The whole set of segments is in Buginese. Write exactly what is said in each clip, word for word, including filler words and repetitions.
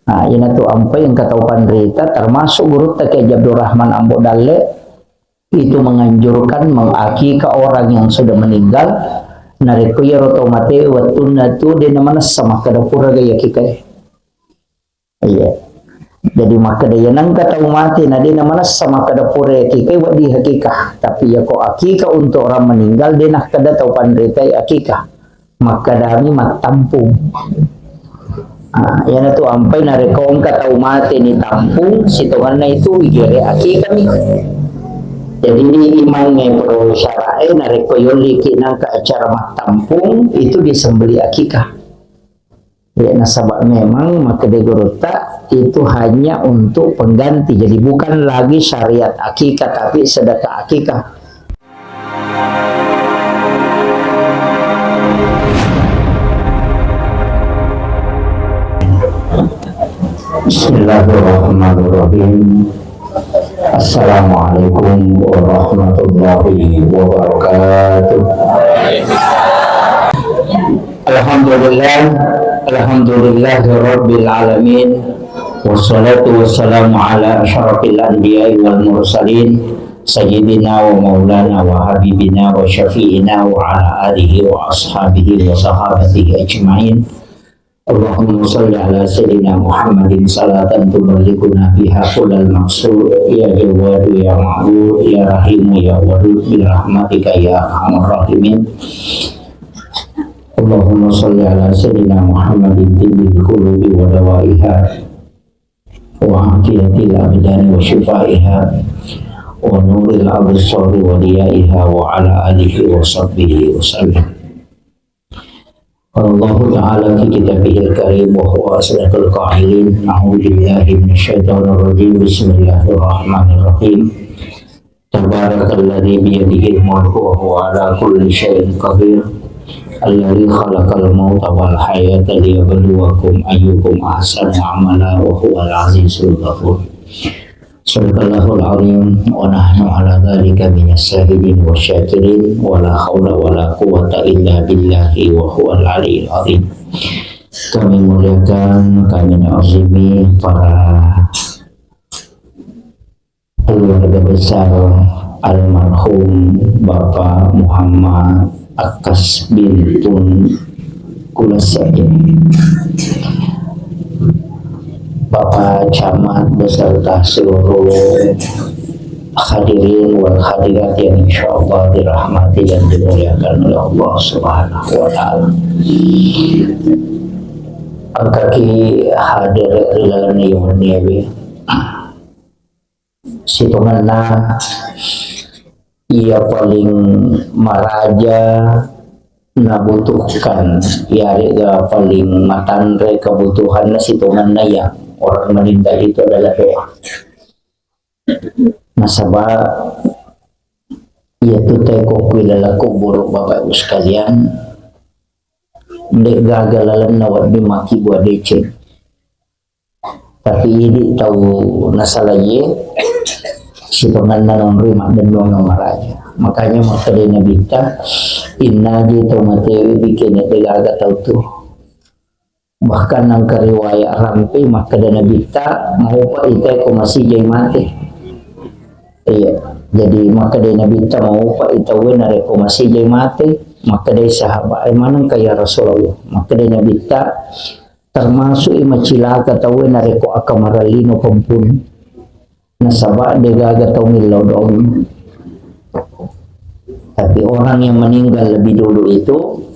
Nah, iyanatu ampai engka tau panrita, termasuk gurutta Kiai Haji Abdul Rahman Ambo Dalle, itu menganjurkan mengakikah orang yang sudah meninggal. Narekko iyaro tau mate wettunna tu de namanessa makkeda pura ga yakikae. Iya. Jadi makkeda iya nengka tau mate na de namanessa makkeda pura yakikae wedding akikah. Tapi yako akikah untuk orang meninggal de nakkeda tau panritai akikah. Makkedami mattampung. Ah, iyanatu ampai narekko engka tau mate ni tampung, sitongenna itu igere akikami. Jadi di imangnge pro syara'e narekko yolliki nangka acara mattampung itu disembeli akikah. Ya, nasaba memang makkeda gurutta itu hanya untuk pengganti. Jadi bukan lagi syariat akikah tapi sedekah akikah. Bismillahirrahmanirrahim. Assalamualaikum warahmatullahi wabarakatuh. Alhamdulillah, alhamdulillahirabbil alamin. Wassalatu wassalamu ala asyrafil anbiya'i wal mursalin, sayyidina wa maulana wa habibina wa syafi'ina wa ala alihi wa ashabihi wa sahabatihi ajma'in. Allahumma salli ala sayyidina Muhammadin salatan tuballighuna biha kullal maqsud, ya Jawwadu ya Ma'bud ya Rahimu ya Wadud bi rahmatika ya arhamar rahimin. Allahumma salli ala sayyidina Muhammadin tibbil qulubi wa dawaiha wa afiyatil abdani wa syifaiha wa nuril absari wa diyaiha wa ala alihi wa sahbihi wa sallam. Qala Allahu ta'ala fi kitabihil karim wa huwa asdaqul qailin, a'udzu billahi minasy syaithanir rajim. Bismillahirrahmanirrahim. Tabarakalladzi biyadihil mulku wa huwa ala kulli syai'in qadir. Alladzi khalaqal mauta wal hayata liyabluwakum ayyukum ahsanu amala wa huwal azizul ghafur. Sadaqallahul azim wa nahnu ala dzalika minas syahidin wa syakirin wa la haula wa la quwwata illa billahi wa huwal aliyyil azim. Kami muliakan, kami ta'zimi para keluarga besar almarhum Bapak Muhammad Akas bin Tun Kulasa, Bapak Camat beserta seluruh hadirin wal hadirat yang insyaallah dirahmati dan dimuliakan oleh Allah Subhanahu wa Ta'ala. Engkaki hadir ri laleng wenni we. Sitongenna iya paling maraja nabutuhkan, iyarega paling matanre kebutuhanna sitongenna iya orang meninggal itu adalah doa. Nasaba iya tu teko kui laleng kuburu, Bapak Ibu sekalian, de gaga lalenna wedding makkibua deceng. Tapi idi tau nasalaie, sitongenna nonroi maddennuang maraja. Makanya makkeda Nabitta, innaji tau matewe bikene de gaga tau tu. Bahkan nangka riwayat rampe makkeda Nabitta, maupa ita ko masijai mate. Iya, jadi makkeda Nabitta, maupa ita we narekko masijai mate. Makkeda sahabat, e manengka ya Rasulullah? Makkeda Nabitta, termasuk i macilaka tauwe narekko akkamarang lino pempun. Nasaba degaga tau millau doang. Tapi orang yang meninggal lebih dulu itu,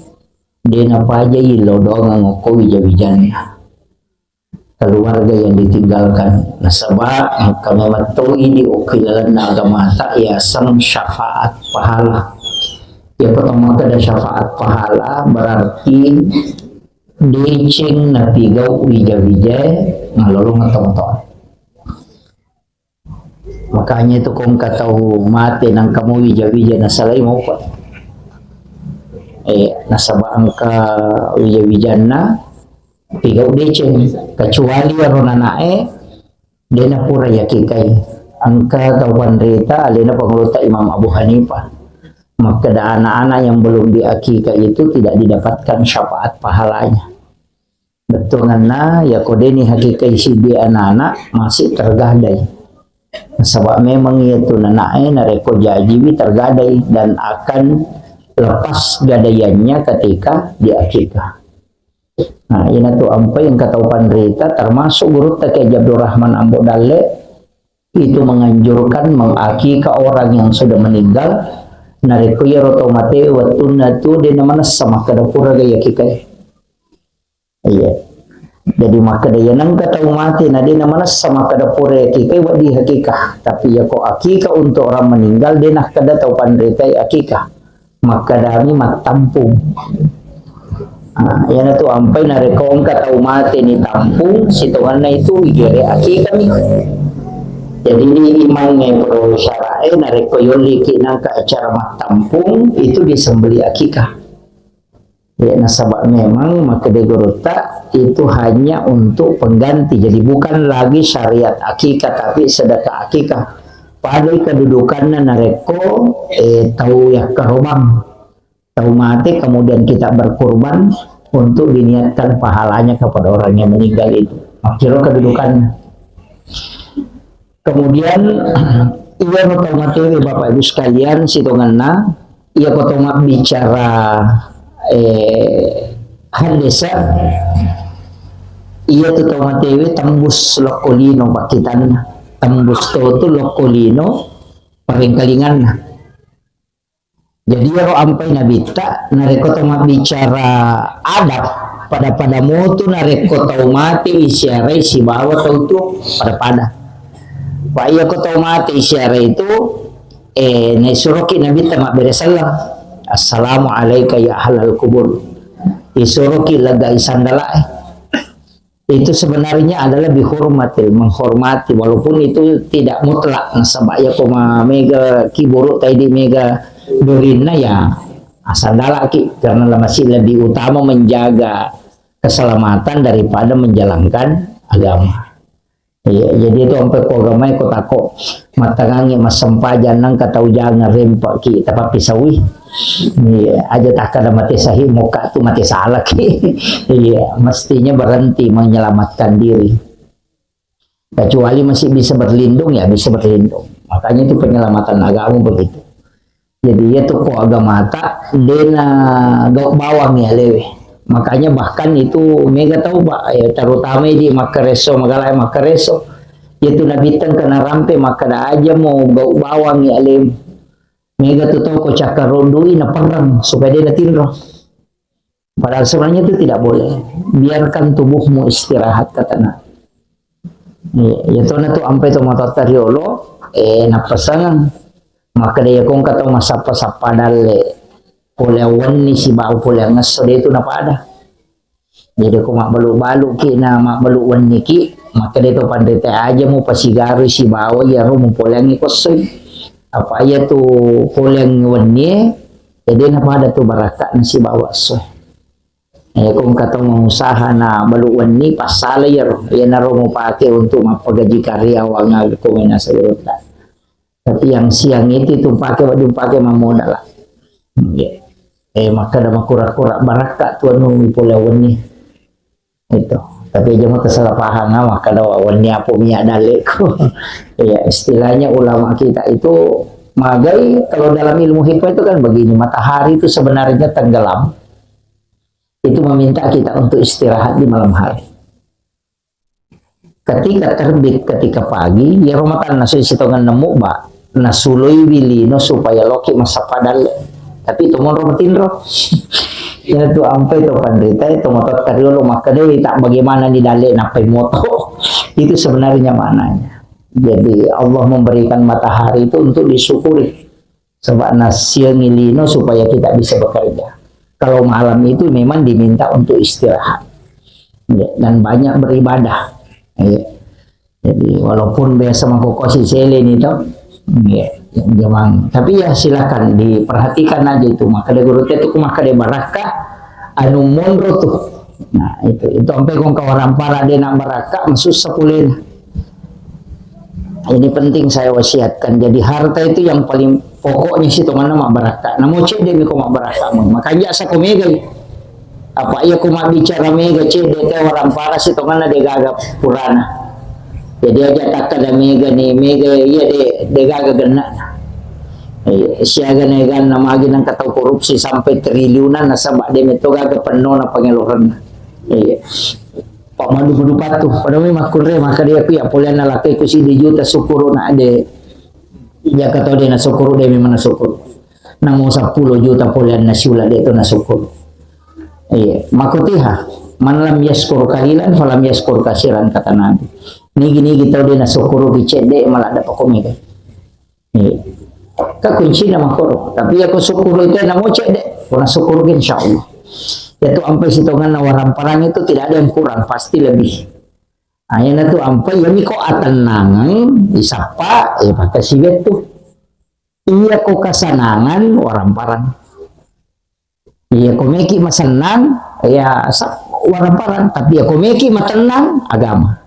de napajai illau doang ngokko wija-wijanna keluarga yang ditinggalkan. Nasaba engka memang toi di okki lalenna agamata yaseng syafaat pahala. Iya ko tau makkeda syafaat pahala berarti deceng napigau wija-wijae nalolongeng tomatoa. Makanya itu ko engka tau mate nangka mo wija-wija nasalai maupa. Eh, nasaba engka wija-wijanna pigau deceng, kecuali ero nanae de napura yakikai. Engka tau panrita alena pangulutta Imam Abu Hanifah. Makkeda anak-anak yang belum diakikah itu tidak didapatkan syafaat pahalanya. Bettuanna, yako deni hakikai siddi anak-anak, masih tergadai. Nasaba memang iya tu nanae narekko jajiwi tergadai dan akan lepas gadaiannya ketika diakikah. Nah, ina tu ampai engka tau panrita, termasuk gurutta Kiai Haji Abdul Rahman Ambo Dalle, itu menganjurkan mengakikah orang yang sudah meninggal. Narekko iyaro tau mate wettunna tu de namanessa makkeda pura ga yakikai. Iya. Jadi makkeda iya nengka tau mate na de namanessa makkeda pura yakikai, wedding akikah. Tapi yako akikah untuk orang meninggal, de nakkeda tau panritai akikah. Makkedami mattampung. Ah, iyana tu ampai narekko engka tau mate ni tampung, sitonganna itu igere akikah mi. Jadi di imangnge pro syara'e narekko yolliki nangka acara mattampung itu disembeli akikah. Ya, nasaba memang makkeda gurutta itu hanya untuk pengganti. Jadi bukan lagi syariat akikah, tapi sedekah akikah. Padai kedudukanna narekko, eh, tau yakkarobang, tau mate, kemudian kita berkurban untuk diniatkan pahalanya kepada orang yang meninggal itu. Makkiro kedudukanna. Kemudian, iya tau mate, Bapak Ibu sekalian, sitonganna, iya ko tau mabbicara, eh, haddesa, iya tu tau matewe tembus lokko lino pakkitanna. Tembus to tu lokko lino parengkalinganna. Jadi iyaro ampai nabitta, narekko tau mabbicara adab, pada-pada motu narekko tau mate isiarai sibawa tau tuo, pada-pada. Pa iya ko tau mate isiarai itu, eh, naisuroki nabitta mabbere sallam. "Assalamu alaika ya ahlal kubur." Isuroki lagai sandalae. Itu sebenarnya adalah bihormatil, menghormati, walaupun itu tidak mutlak. Nasaba iya ko ma-, mega kiburu taidi mega dorinna ya, asal dalaki, karena masih lebih utama menjaga keselamatan daripada menjalankan agama. Iya, jadi itu sampai ko agama ko tako mattangangi massempajang nangka tau jangan rempaki tapappisaui. Iya, aja takkada mate sahi muka tu mate salaki. Iya, mestinya berhenti menyelamatkan diri. Kecuali masih bisa berlindung, ya bisa berlindung. Makanya itu penyelamatan agama begitu. Jadi iya tu ko agamata dena gau bawang ya lewe. Makanya bahkan itu mega tau, Pak, ya, terutama di makkareso, magala makkareso. Itu nabitta engka narampe makkada aja mau gau bawang ya lewe. Mega tu tau ko cakkarondui naperreng supaya dia natinro. Padahal sebenarnya itu tidak boleh. Biarkan tubuhmu istirahat, katana. Iya, iya tona tu ampai to matotta riolo, eh, nappasangeng. Makkeda iya ko engka tau massappa-sappa dalle, pole wenni sibawa pole angesso, de tu napada. Jadi ko mabbalu-baluki na mabbalu wenniki, makkeda to panrita aja mu pasigarui sibawa iyaro mupoleangngi ko essoi. Apa iya tu poleang wennie, jadi napada tu barakka'na sibawa esso. Eh, ko engka tau mangusaha na balu wenni, passala iyaro. Iyanaro mupake untuk mappagaji karyawan, aga ko menasa gurutta. Tapi yang siang itu, itu pake, wedding pake mammodala. Iya. Eh, makkeda makura-kura barakka tu anu pole wenni. Itu. Tapi aja mau tersalah paham, ah, makkeda wenni apa minyak dalekku. Iya, istilahnya ulama kita itu magai, kalau dalam ilmu hikmah itu kan begini, matahari itu sebenarnya tenggelam. Itu meminta kita untuk istirahat di malam hari. Ketika terbit, ketika pagi, ya rumah tangga sui sitongan nemu, ba, nasuloi wilino supaya loki massappa dalle. Tapi itu monro matinro. Ina tu ampai to panrita, itu motor tariolo makkedai tak bagaimana ni dalle nappai moto. Itu sebenarnya maknanya. Jadi Allah memberikan matahari itu untuk disyukuri. Sebab nasiangi lino supaya kita bisa bekerja. Kalau malam itu memang diminta untuk istirahat. Ya, dan banyak beribadah. Ya. Jadi walaupun biasa mengkokosi sele ni toh. Ya, memang. Tapi ya silakan diperhatikan aja itu. Maka dia guru itu maka dia barakah anu monro tuh. Nah, itu itu sampai kong kawaran para dia nak barakah, susah pulena. Ini penting saya wasiatkan. Jadi harta itu yang paling pokoknya sitonganna mabbarakka. Namo cedde mi ko mabbarakka. Makanya sako megai. Apa iya ko mabbicara mega cedde te waramparang sitongenna de gaga purana. Jadi aja takkada mega ni, mega iya de, de gaga gennana. Iya, siaga na eganna magi nengka tau korupsi sampai triliunan nasaba de metto gaga pennona pangelorenna. Iya. Pak madu kudu patu, pada mai makkunre maka dia ku ya poleanna lakkaiku siddi juta sukkuru na de. Iya, ka tau de na sukkuru, de memang na sukkuru. Namo seppulo juta poleanna siula de to na sukkuru. Iya, makotiha, "Man lam yaskur kalilan falam yaskur kasiran," kata Nabi. Nigi-nigi tau de na sukkuru ki cedde malah dapat komika. Iya. Ka kuncina makoro. Tapi ya ko sukkuru itu namo cedde, ko na sukkuru ki insyaallah. Ya tu ampai sitongenna waramparang itu tidak ada yang kurang, pasti lebih. Nah, iyana tu ampai, iyami ko atennangeng, isappa, eh, pakkasiwettu. Iya ko kasanangan, waramparang. Iya ko meki masennang, ya sa-, waramparang. Tapi iya ko meki matennang, agama.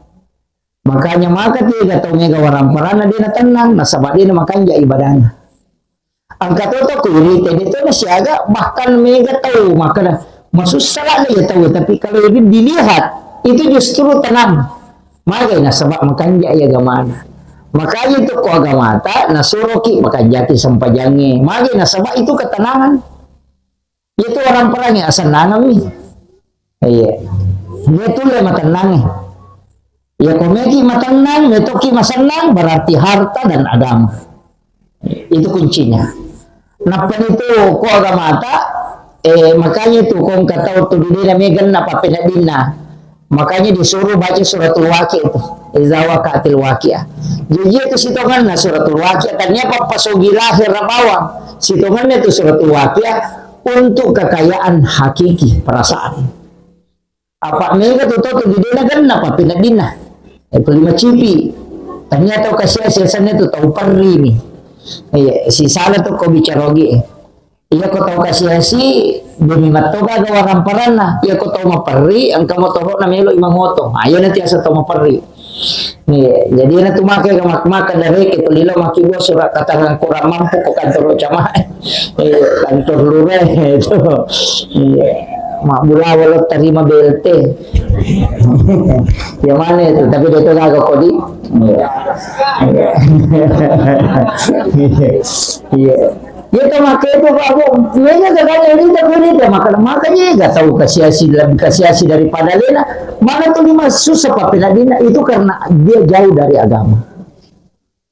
Makanya maka tega tau mega waramparang, na dena tennang, nasaba dena makanja ibadahna. Engka toto ku irita de to na siaga, bahkan mega tau makkeda, masussa ladde ya tau, tapi kalau di-, dilihat itu justru tenang. Magai nasaba makanja ya agamana. Makanya itu ko agamata nasuroki makanjaki sempajangnge. Magai nasaba itu ketenangan. Itu orang perangi asennangami. Iya. Dia tulle matennangi. Ya, ko meki matennang, metoki masennang, berarti harta dan agama. Itu kuncinya. Nappa itu ko agamata, eh, makanya itu ko engka tau tu didena meganna pappeneddinna. Makanya disuruh baca suratul Waqiah itu. Iza waqa'atil waqiah. Jadi itu sitonganna suratul Waqiah. Tania pappasogi lahir bawang. Sitonganna itu suratul Waqiah untuk kekayaan hakiki perasaan. Apa mega tu tau tu didena genna pappeneddinna. Eh, ko lima cipi. Tania tau kasiasi asenna tu tau perri ni. Iya, sisala tu ko bicara ogi. Iya ko tau kasiasi, demi mattoga aga waramparanna. Iya ko tau maperri, engka motoro na melo i mangoto. Ah, iya nanti asa tau maperri. Iya, jadi na tu make ga mak-, maka dari ke tu lilo maki gua surat keterangan kurang mampu ko kantor jamaah. Iya, kantor lurah itu. Iya. Mabbulawa lo terima B L T. Yang mana itu? Tapi dia itu kagak kodi. Iya. Iya. Dia tuh make itu, Pak, Bu. Mega gagal ini, tapi ini dia makan. Makanya nggak tahu kasiasi, lebih kasiasi daripada Lena. Mana tuh lima susah, Pak, Penadina? Itu karena dia jauh dari agama.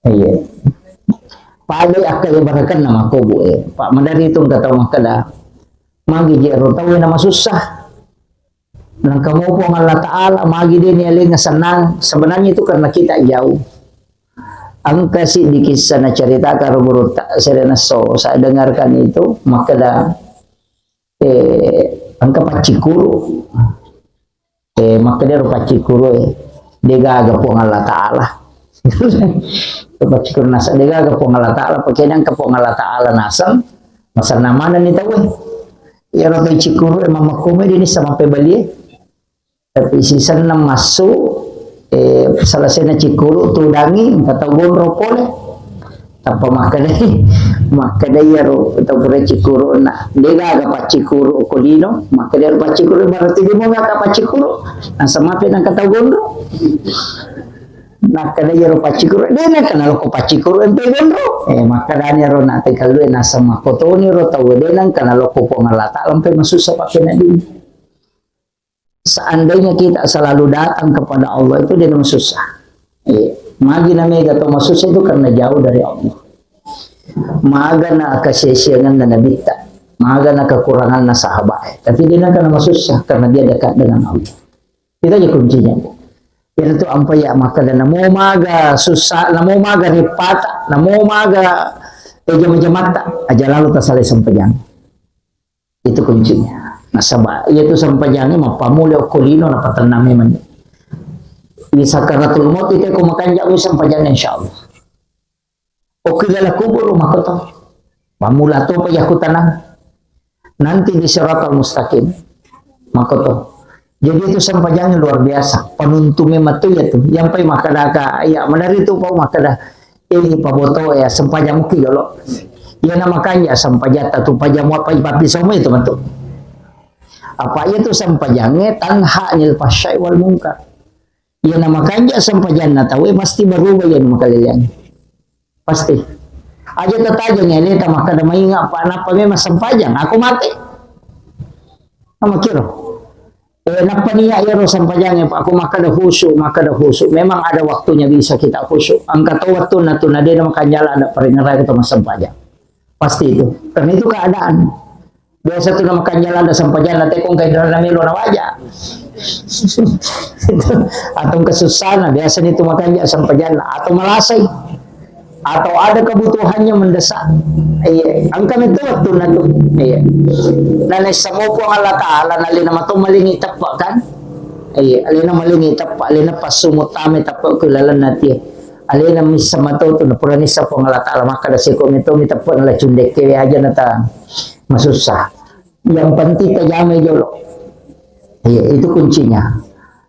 Iya. Pada akka ibaratkan nama kobo, eh. Pak, madari itu nggak tahu makkeda. Magi je ro tau nama susah. Nangka mo Puang Allah Ta'ala, magi de ni alenga senang. Sebenarnya itu karena kita jauh. Engka si di kisah na cerita karo guru tak serena so, saya dengarkan itu, makkeda, eh, engka paccikuru. Eh, makkeda ro paccikuru, eh, de gaga Puang Allah Ta'ala. Paccikuru naseng de gaga Puang Allah Ta'ala, pakena engka Puang Allah Ta'ala naseng, masenna manenni tau, eh. Iyaro to cikuru, eh, mammekko me dini sama pebali, eh. Tapi sisenna massu, eh, selesainya cikuru, tudangi, engka tau gondro pole. Tappa makkeda, makkeda iyaro tau pura cikuru na, de gaga paccikuru ko lino, makkeda iyaro paccikuru, berarti de mo gaga paccikuru, nasaba mape nengka tau gondro. Nakkeda iyaro paccikuru, de nengka nalokko paccikuru empe gondro. Eh, makkedani iyaro na te kalue nasaba makkotoni ro tau de nengka nalokko Puang Allah Ta'ala empe masussa pakkena dini. Seandainya kita selalu datang kepada Allah itu dia susah. Eh, magi na mega to masusah itu karena jauh dari Allah. Maga na kasiasiangan na nabitta, maga na kekurangan na sahabat. Tapi dia nengka na masusah karena dia dekat dengan Allah. Itu aja kuncinya. Itu ampa ya makkeda namo maga susah, namo maga ripata, namo maga eh, jama-jamatta, aja lalu tasalai sempajang. Itu kuncinya. Nasaba, iya tu sempajangnge mappamula okko lino, napatennang memang. Di sakaratul maut itu ko makanja mi sempajangnge, insyaallah. Okko dalam kubur, makkoto. Pamula to pa yakutana. Nanti di siratal mustaqim. Makkoto. Jadi itu sempajangnge luar biasa. Penuntu memang tu ya tu. Yang pai makkeda ka, ya, madari tu pau makkeda. Ini paboto ya, sempajang muki jolo. Iya na makanja sempajatta tu pajamu apa ipapi semua itu bentuk. Apa iya tu sempajangnge tanha anil fahsyai wal munkar. Iya na makanja sempajanna tauwe pasti berubah iya na makaleleang. Pasti. Aja tatajengngi aleta makkeda mainga pa nappa memang sempajang, aku mate. Sama kiro. Eh, nappa niat iyaro sempajangnge, Pak, aku makkeda khusyuk, makkeda khusyuk. Memang ada waktunya bisa kita khusyuk. Engka to wettunna tu na de na makanja lada paringerrang to massempajang. Pasti itu. Karena itu keadaan. Biasa tu na makanja lada sempajanna, teko engka inrana melo na waja. Itu. Atau engka sussana, biasa ni tu makanja sempajanna. Atau malasai. Atau ada kebutuhannya mendesak. Iya, engka metu wettunna tu. Iya. Na naisseng mo Puang Allah Taala, na alena mato malingi teppa kan? Iya, alena malingi teppa, alena passumu tame teppa ku lalenna tie. Alena misseng mato tu, na pura nisseng Puang Allah Taala, makkeda seko meto mi teppa na la cundekke aja na ta masussa. Yang penting tajamai jolo. Iya, itu kuncinya.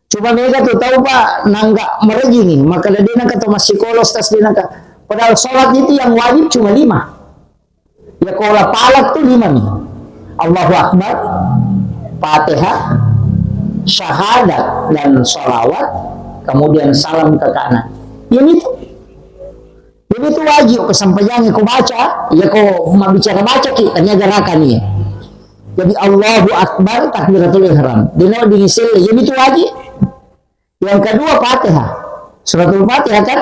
Cuma mega tu tau, Pak, nangga merejingi, makkeda de nengka to massikola, ustaz, de nengka. Padahal sholat itu yang wajib cuma lima. Ya, kalau palak tu lima nih. Allahu Akbar, Fatihah, syahadat dan salawat, kemudian salam ke kanan. Ini tu. Jadi itu wajib ke sempajangnge ko baca, ya ko mabbicara baca ki, tania gerakan iya. Jadi Allahu Akbar, takbiratul ihram. Dino digisel, jadi itu wajib. Yang kedua Fatihah. Suratul Fatihah kan?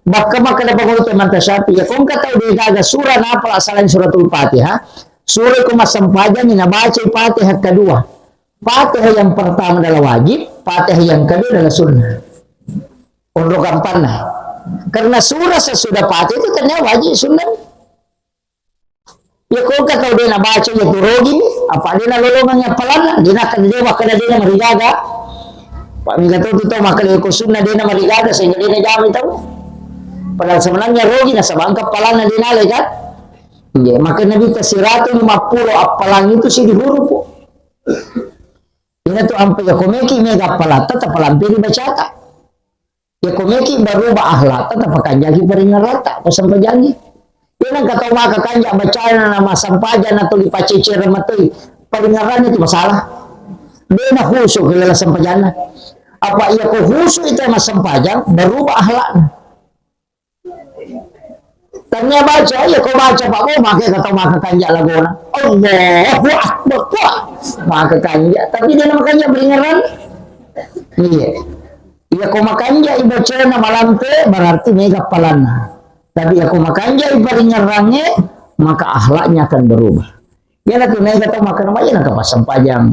Bakka makkeda pangulu te manta Syafi'i, ya ko engka tau de gaga surah napa selain suratul Fatihah, surah ko massempajang na baca Fatihah kedua. Fatihah yang pertama adalah wajib, Fatihah yang kedua adalah sunnah. Onro gampanna. Karena surah sesudah Fatihah itu tania wajib sunnah. Ya ko engka tau de na baca ya tu rogi ni, apa de na lolongang appalanna, de na kan de makkeda de na marigaga. Pak mega tau tu tau makkeda ko sunnah de na marigaga sehingga de na jami tau. Padahal sebenarnya rogi nasaba engka appalanna de na le kan. Iya, maka Nabi ta seratus lima puluh appalang itu sidi huruf. Ina tu ampe ya ko meki mega appalatta tapalampiri bacata. Ya ko meki berubah akhlakta, tapakanjaki paringerrata, ko sempajangngi. Ina engka tau maka kanja bacana na massempajang na tuli pacecere matoi, paringerrangnge tu masalah. De na khusyuk ke laleng sempajanna. Apa iya ko khusyuk itu massempajang, berubah akhlakna. Tania baca, iya ko baca Pak, oh, maka kata maka kanja lagona. Allahu Akbar, wah, maka kanja. Tapi de na makanja paringerrang. Iya. Iya ko makanja ibacana malampe, berarti mega appalanna. Tapi iya ko makanja iparingerrangnge, maka akhlaknya akan berubah. Iyana tu mega tau makkeda, "Mai nengka passempajang."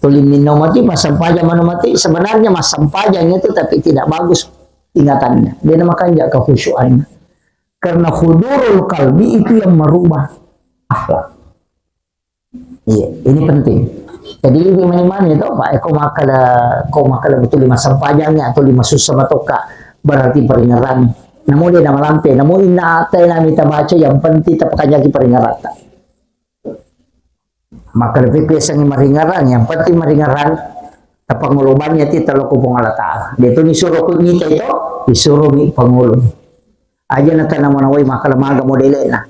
Tuli minno mati passempajang manu mati, sebenarnya massempajang itu tapi tidak bagus ingatannya. De na makanja kekhusyuannya. Karena hudurul kalbi itu yang merubah akhlak. Iya, ini penting. Jadi lebih mani-mani to, Pak, ko makkeda, ko makkeda betul lima sempajangnya atau lima sussa matokka, berarti paringerrang. Namu de na malampe, namu inna ata na mita baca, yang penting tapakanjaki paringerrata. Maka lebih biasanya maringerrang, yang penting maringerrang, tapangolobannya ti talo ku Puang Allah Ta'ala. De tu disuruh ku mita itu, disuruh mi pangolo. Aja na tana manawai maka lemaga modelena.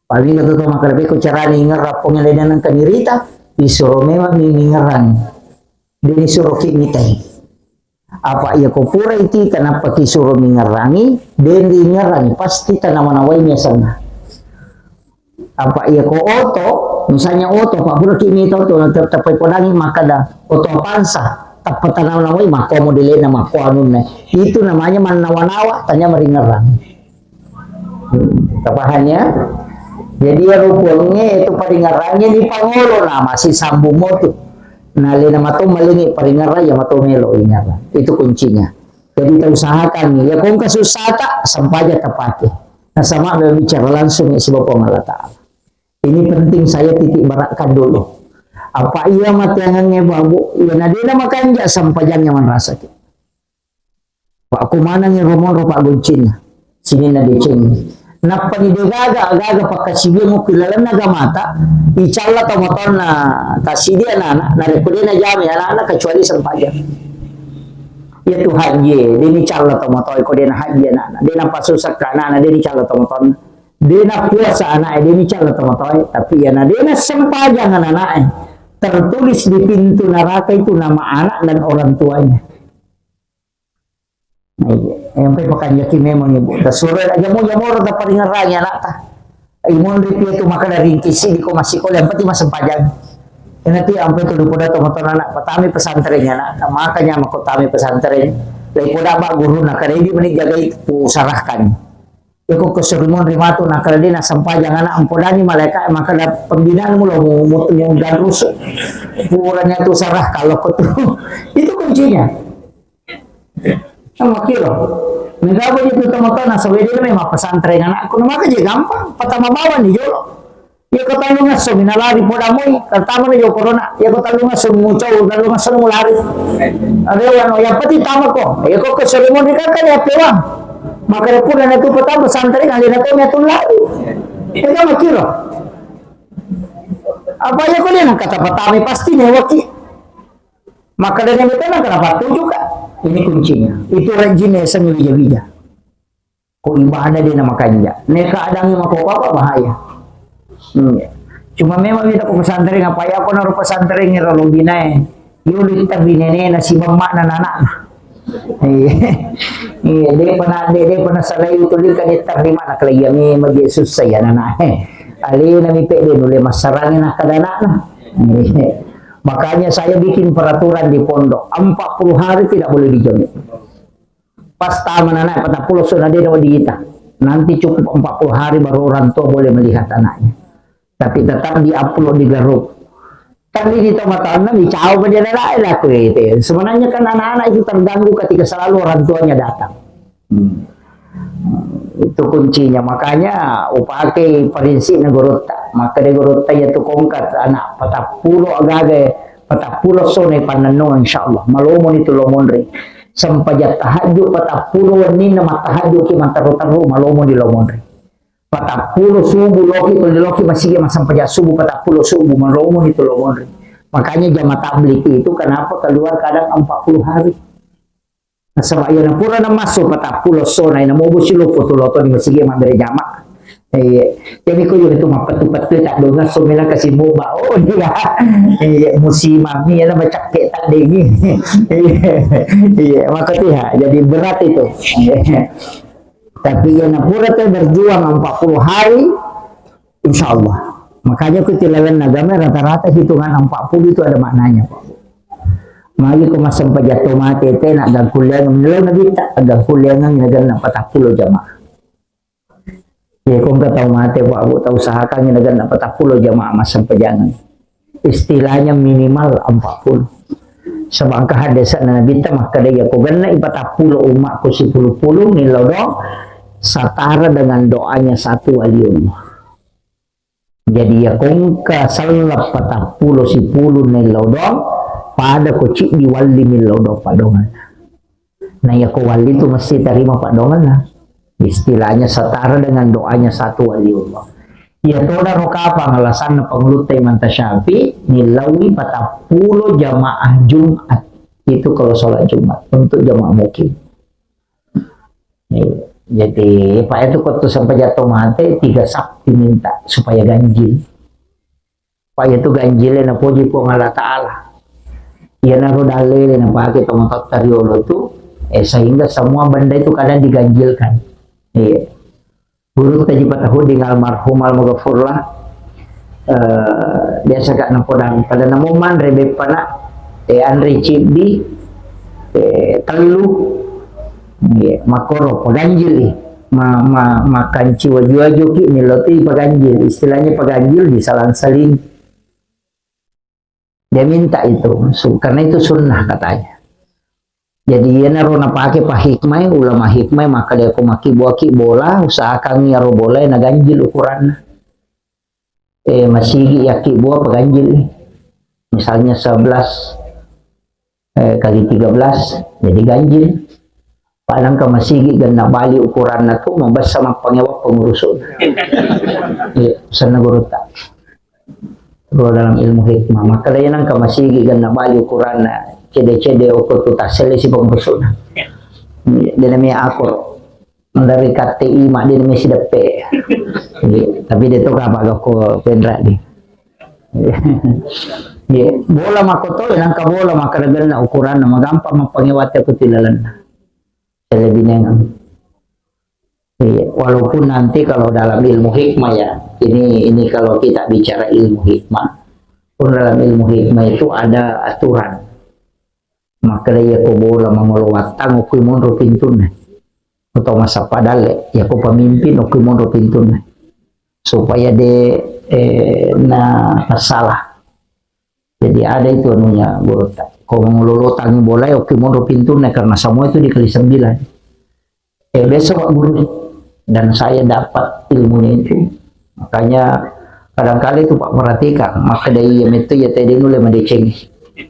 Paling itu tu maka lebih ku carani ngerrang Puang Allah dan nangka nirita, disuruh memang mi ngerrang. De disuruh ki mitai. Apa iya ko pura iti, kenapa ki suro mingerangi, de ri ingerangi, pasti tanawa-nawai miasanna. Apa iya ko oto, misalnya oto, Pak, pura ki mita oto, tetap podangi makkeda oto Avanza, tappa tanawa-nawai, makko modelena, makko anunna. Itu namanya mannawa-nawa, tanya meringerang. Hmm, tapahang ya? Jadi ya rupungnge itu paringerangnge di pangolo, nah, masih sambung motu. Nah, lena mato malingi paringerang, ya mato melo ingerang. Itu kuncinya. Jadi kita usahakan nih, ya kongka susah tak, sempaja tapake. Nah, sama bicara langsung ya sebab Allah Ta'ala. Ini penting saya titik beratkan dulu. Apa iya mate angangnge babu? Ya nadena makanja sempajangnya manrasaki. Pak, kumanengngi romonro Pak goncinna. Sininna deceng. Nappani degaga, agaga pakkasiwiang okko ilalenna agamata, icalla tomatoanna tasidi anana, narekko de najamai anana kecuali sempajang. Iya tu hajie, de nicalla tomatoa ko de nahajie anana, de napasusakka anana, de nicalla tomatoanna. De napuasa ana'e, de nicalla tomatoae, tapi iyana de nassempajang anana'e, tertulis di pintu neraka itu nama anak dan orang tuanya. Nah, iya. Yang pakai pakanjaki memang ibu. Tasuro aja mau jamur taparingerangi anakta. Imun ripi itu maka dari kisi di koma sikola yang penting masih pajang. Nanti ampe tu lupa datang motor anak pertama pesantrennya anak. Makanya mau kota pesantren. Lepo dapat guru nak kali ini meni jagai pusarahkan. Iko kesuruhan rimatu nak kali ini sempajang anak ampodani malaikat maka ada pembinaan mulu mau mau rusuk. Puranya tu sarah kalau kau tu. Itu kuncinya. Sama kilo. Mega apa itu teman-teman sawede memang pesantren anakku maka je gampang. Pertama bawa nih jolo. Iya ko tellungesso mi nalari podamoi, terutama na jolo corona. Iya ko tellungesso mucau, tellungesso mulari. Arewa no, yang penting tama ko. Iya ko kesuruhan di kakak ya pewang. Maka dia pun na tu pertama pesantren alena to mi atul lari. Itu mah kiro. Apa ya ko dia nak kata pertama pasti nih waki. Maka dia nggak tahu kenapa tujuh kak. Ini kuncinya. Itu rajin ya sang bija-bija. Ko ibadah de na makanja. Neka adangi mako apa bahaya. Hmm. Cuma memang kita ko pesantren apa ya ko naro pesantren ro lobinae. Yo littar ri nenena si bemmakna nanakna. Iya. Iya, de pernah de de pernah salai itu lika de terima nak lagi ya memang Yesus saya nana. Alena mi pede nule masarangi nak kada anakna. Iya. Makanya saya bikin peraturan di pondok, empat puluh hari tidak boleh dijenguk. Pas tama anak patappulo sona de no diita. Nanti cukup empat puluh hari baru orang tua boleh melihat anaknya. Tapi tetap di-upload di grup. Tapi di tengah tahun dicawa pada lain aku itu. Sebenarnya kan anak-anak itu terganggu ketika selalu orang tuanya datang. Hmm. Itu kuncinya. Makanya upake prinsip na gurutta. Maka de gurutta ya tu kongkat anak patappulo agaga patappulo sona pannennung insyaallah. Malomo ni tu lomonri. Sempajang tahajud patappulo wenninna mattahajud ki matteru-teru malomo ni lomonri. Patappulo subuh loki, tuli loki masigi massempajang subuh, patappulo subuh, malomo ni tu lomonri. Makanya jamaah tabligh itu kenapa keluar kadang empat puluh hari. Nasaba iya na pura na massu patappulo sona, ina mobo siloppo tu loto di masigi mabbere jamaah. Iya. Jadi ko juga tu mappettu-pettu tak donga somela kasi moba. Oh iya. Iya, musimami ya na macakke tak dengi. Iya. Iya, makatiha. Jadi berat itu. Iya. Tapi iya na pura tu berjuang empat puluh hari, insya Allah. Makanya ku tilawan agama rata-rata hitungan empat puluh itu ada maknanya, Pak. Magi ko massempajang to mate te na gangkuliang melo na bitta gangkuliang na ganna patappulo jamaah. Ya ko engka tau mate, Pak, Bu, tau usahakan na ganna patappulo jamaah massempajang. Istilahnya minimal empat puluh. Sebab engka hadis Nabi ta makkeda, iya ko genna ipatappulo umatku sipulu-pulu millau doang, setara dengan doanya satu waliullah. Jadi iya ko engka selleng patappulo sipulu millau doang, pada ko ciddi wali millau doang padonganna. Nah, iya ko wali tu mesti tarima padonganna. Istilahnya setara dengan doanya satu waliullah. Iya toda ro kapang alasanna pangulutta Imam Syafi'i nillaui patappulo jamaah Jumat. Itu kalau sholat Jumat untuk jamaah mukim. Iya. Jadi, Pak itu waktu sampai jatuh mati, tiga sakti minta supaya ganjil. Pak itu ganjile napoji Puang Allah Ta'ala. Iyanaro dalile napake tomatoatta riolo tu, eh, sehingga semua benda itu kadang diganjilkan. Iya. Guru Taji Patahudin almarhum almaghfurlah, eh, biasa kak napodang pada namo manre beppana, eh, anre cibbi, eh, tellu, iya, makoro paganjili. Ma, ma, makanci waju-waju ki, miloti paganjil. Istilahnya paganjil disalang-saling. Dia minta itu, su-, karena itu sunnah katanya. Jadi iyanaro napake pa hikmai, ulama hikmai, maka dia ko maki buaki bola, usahakan iyaro bola na ganjil ukuranna. Eh, masigi yaki bua paganjil. Misalnya sebelas, eh, kali tiga belas, jadi ganjil. Padahal ka masigi genna bali ukuranna tu, mabessa mappangewa pengurusuna. Iya, pesanna gurutta. Kalau dalam ilmu hikmah, maka lainang ka masigi genna bali ukuranna, cede-cede ukur tu tassele si pengurusuna. Iya, dia namanya akur. Dari K T I mak dia namanya si depe. Iya, tapi dia tu apa gak ko pendra di. Iya, bola makkoto, nangka bola makkaragenna ukuranna, magampang mappangewate ko tilalenna. Selebinengang. Iya, walaupun nanti kalau dalam ilmu hikmah ya, ini, ini kalau kita bicara ilmu hikmah, pun dalam ilmu hikmah itu ada aturan. Makkeda iya ko bola mangolo wattang, okui monro pintunna. Atau massappa dalle, iya ko pemimpin, okui monro pintunna. Supaya de, eh, na, na salah. Jadi ada itu anunya, gurutta. Ko mangolo wattang bola, okui monro pintunna, karena semua itu dikali sembilan. Eh, biasa, Pak Guru, dan saya dapat ilmunya itu. Makanya kadangkali itu, Pak, perhatikan, makkeda iya metto iya teh de nulle madeceng.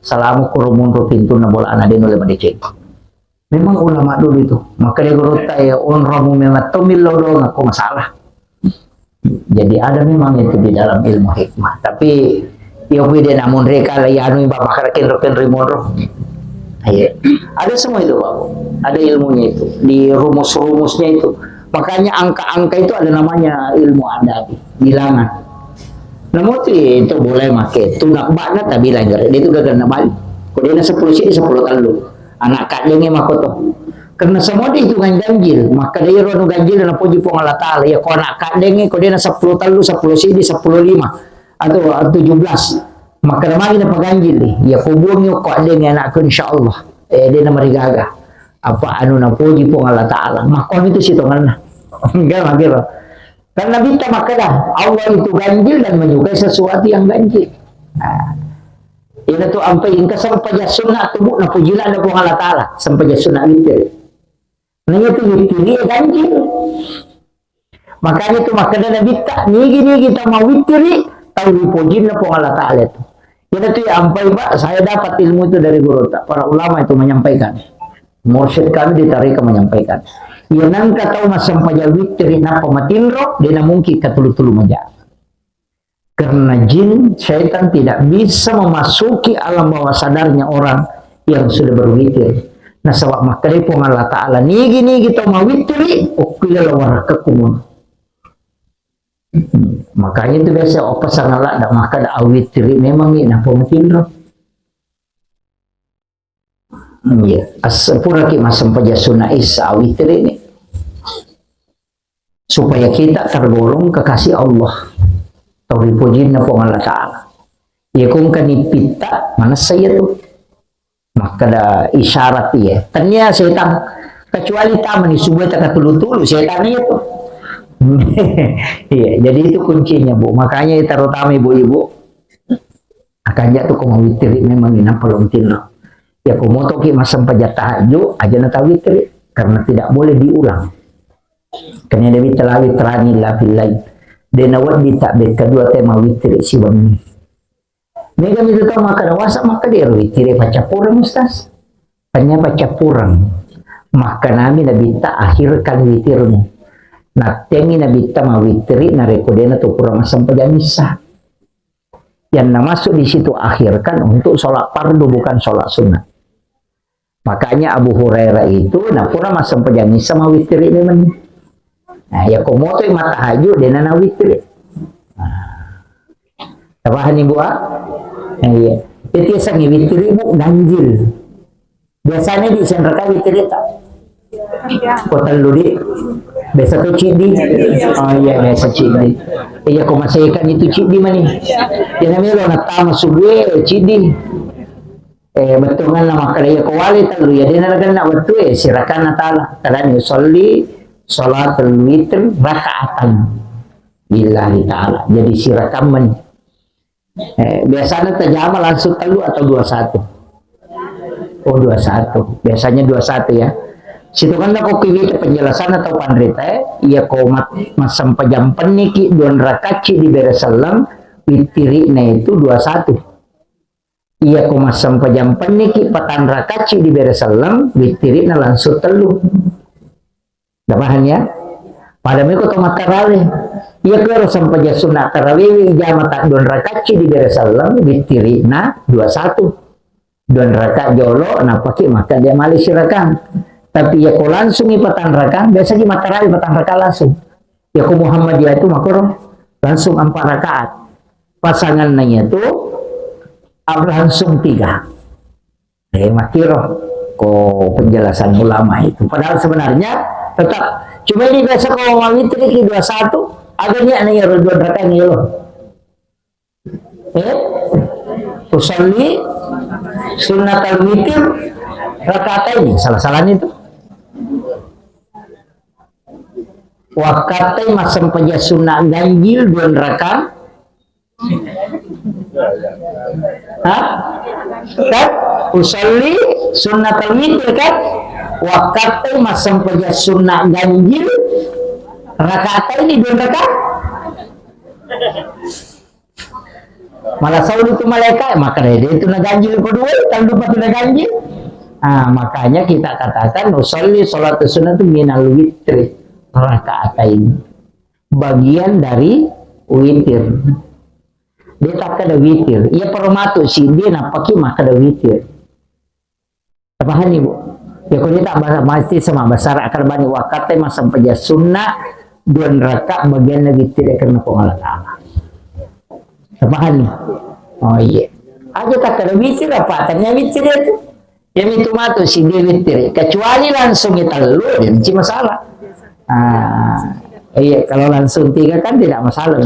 Selama kuro monro pintunna bolana de nulle madeceng. Memang ulama dulu itu, makkeda gurutta, ya, onromu memang to millau doang, aku masalah. Jadi ada memang itu di dalam ilmu hikmah. Tapi iya, kui de namun reka la anu, Pak, makkeda kenro-kenro monro. Iya. Ada semua itu, Pak. Ada ilmunya itu, di rumus-rumusnya itu. Makanya angka-angka itu ada namanya ilmu adabi, bilangan. Namun itu, itu boleh make. Itu nak bana tak bilang, dia itu gagal nak balik. Kok dia nak sepuluh sini, sepuluh talu. Anak kadenge makkoto. Karena semua dihitungan ganjil, maka dari rono ganjil dan puji Puang Allah Ta'ala. Ya, ko anak kadenge, ko dia sepuluh talu, sepuluh sidi, sepuluh lima, atau tujuh belas. Maka magi na paganjil nih. Ya, ko buang yo ko adenge anakku, insya Allah. Eh, dia na marigaga. Apa anu na puji Puang Allah Ta'ala. Makko itu sitonganna. Enggak, mager. Karena kita makkeda, Allah itu ganjil dan menyukai sesuatu yang ganjil. Nah, Ina tu ampai engka sempajang sunna tu, Bu, napujina ada Puang Allah Ta'ala, sempajang sunna witir. Nanya tu witir iya ganjil. Makanya tu makkeda Nabitta, nigi-nigi tau mawittiri, tau ripujinna Puang Allah Ta'ala tu. Ina tu ya ampai, Pak, saya dapat ilmu itu dari guru tak. Para ulama itu menyampaikan. Mursyid kami di tarika menyampaikan. Iya nangka tau massempajang wittiri nappa matinro, de namungkin katulu-tulu maja. Karena jin, syaitan tidak bisa memasuki alam bawah sadarnya orang yang sudah berwitir. Nasaba makkeda Puang Allah Ta'ala, nigi-nigi tau mawittiri, okkilaleng warakkaku mun. Makanya itu biasa apa sangala da makkeda awittiri memang ni nappa matinro. Iya, as-, puraki massempajang sunna isya, witir ini. Supaya kita tergolong kekasih Allah. Tau ripujinna Puang Allah Ta'ala. Iya, kong kanipitta, manessa iya tu. Makkeda isyarat iya. Tania setan. Kecuali tamani subuh takatulu-tulu, setan iya tu. Iya, jadi itu kuncinya, Bu. Makanya terutama ibu-ibu, Akanja tu ko mawittiri memang inappa lontinro. Ya ko motoki massempajang tahajud, aja na tawittiri, karena tidak boleh diulang. Karena Nabi telah witrani la fil lail. De nawedding tabbekka dua te mawittiri siwenni. Mega mi tu tau makkeda wasa, makkeda ero wittiri paccappureng, Ustaz. Tanya paccappureng. Makkanami Nabitta, akhirkan witirmu. Nattengi Nabitta mawittiri narekko dena tu pura massempajang issa. Yang masuk di situ akhirkan untuk sholat fardu, bukan sholat sunnah. Makanya Abu Hurairah itu, nah, pura massempajang issa mawittiri memang. Nah, ya ko motoi mattahajud, dena nawittiri. Nah. Tapahani, Bu, ah? Nah, iya. Jadi, sangi wittiri, Bu, ganjil. Biasanya di senraka wittiri tak? Ko tellu di. Biasa tu ciddi. Oh iya, biasa ciddi. Iya, ko masekan itu ciddi mani. Dena melo nattama subuh, eh, ciddi. Eh, bettuanna makkeda iya ko wale tellu, ya dena raganna wettu, eh, sirakanna tala. Kadang usolli sholatul witr raka'atan lillahi ta'ala. Jadi sirakang mani. Eh, biasanya terjama langsung tellu atau dua satu? Oh, dua satu. Biasanya dua satu ya. Situ kan aku kiwita penjelasan atau panrita, eh, iya ko mat-, massempajang penniki dua rakacci di bere selleng, witirina itu dua satu. Iya ko massempajang penniki patang rakacci di bere selleng, witirina langsung tellu. Udah paham ya? Pada meko to mattarawe. Iya ko ero sempajang sunna tarawe wi jama ta dua rakacci di bere selleng, witirina dua satu. Dua raka jolo, nappaki makkeda male sirakang. Tapi iya ko langsungi patang rakang, biasaki mattarawe patang rakang langsung. Iya ko Muhammadiyah itu makoro langsung empat rakaat. Pasanganna iya tu Langsung tiga. Eh, makkiro ko penjelasan ulama itu. Padahal sebenarnya tetap, cuma ini biasa kalau mau witri ki dua satu, ada niat nih dua rakaat nih lo. Eh, usalli sunnatal witir rakaat ini, salah-salah itu. Wakkatai massempajang sunna ganjil dua rakaat. Hah? Kan? Usalli sunnatal witir kan? Wakkatai massempajang sunna ganjil rakaat ini dua rakaat. Malah sauli tu malaikat, maka dia itu naganjil kedua, tanpa tu naganjil. Ah, makanya kita katakan usalli salatu sunnah itu minal witri, rakaatain, bagian dari witir. Dia tak ada witir. Iya permatu sih, dia napaki maka ada witir. Paham, Ibu? Ya, kalau dia tak bahasa, mesti sama bahasa Arab, akan bani wakatnya masa peja sunnah, dua rakaat bagian Nabi tidak kena pengalat Allah. Paham? Oh, iya. Aja tak ada witir apa? Tanya witir itu. Ya, itu matu si dia witir. Kecuali langsung kita lu, dia mesti masalah. Ah, iya, kalau langsung tiga kan tidak masalah.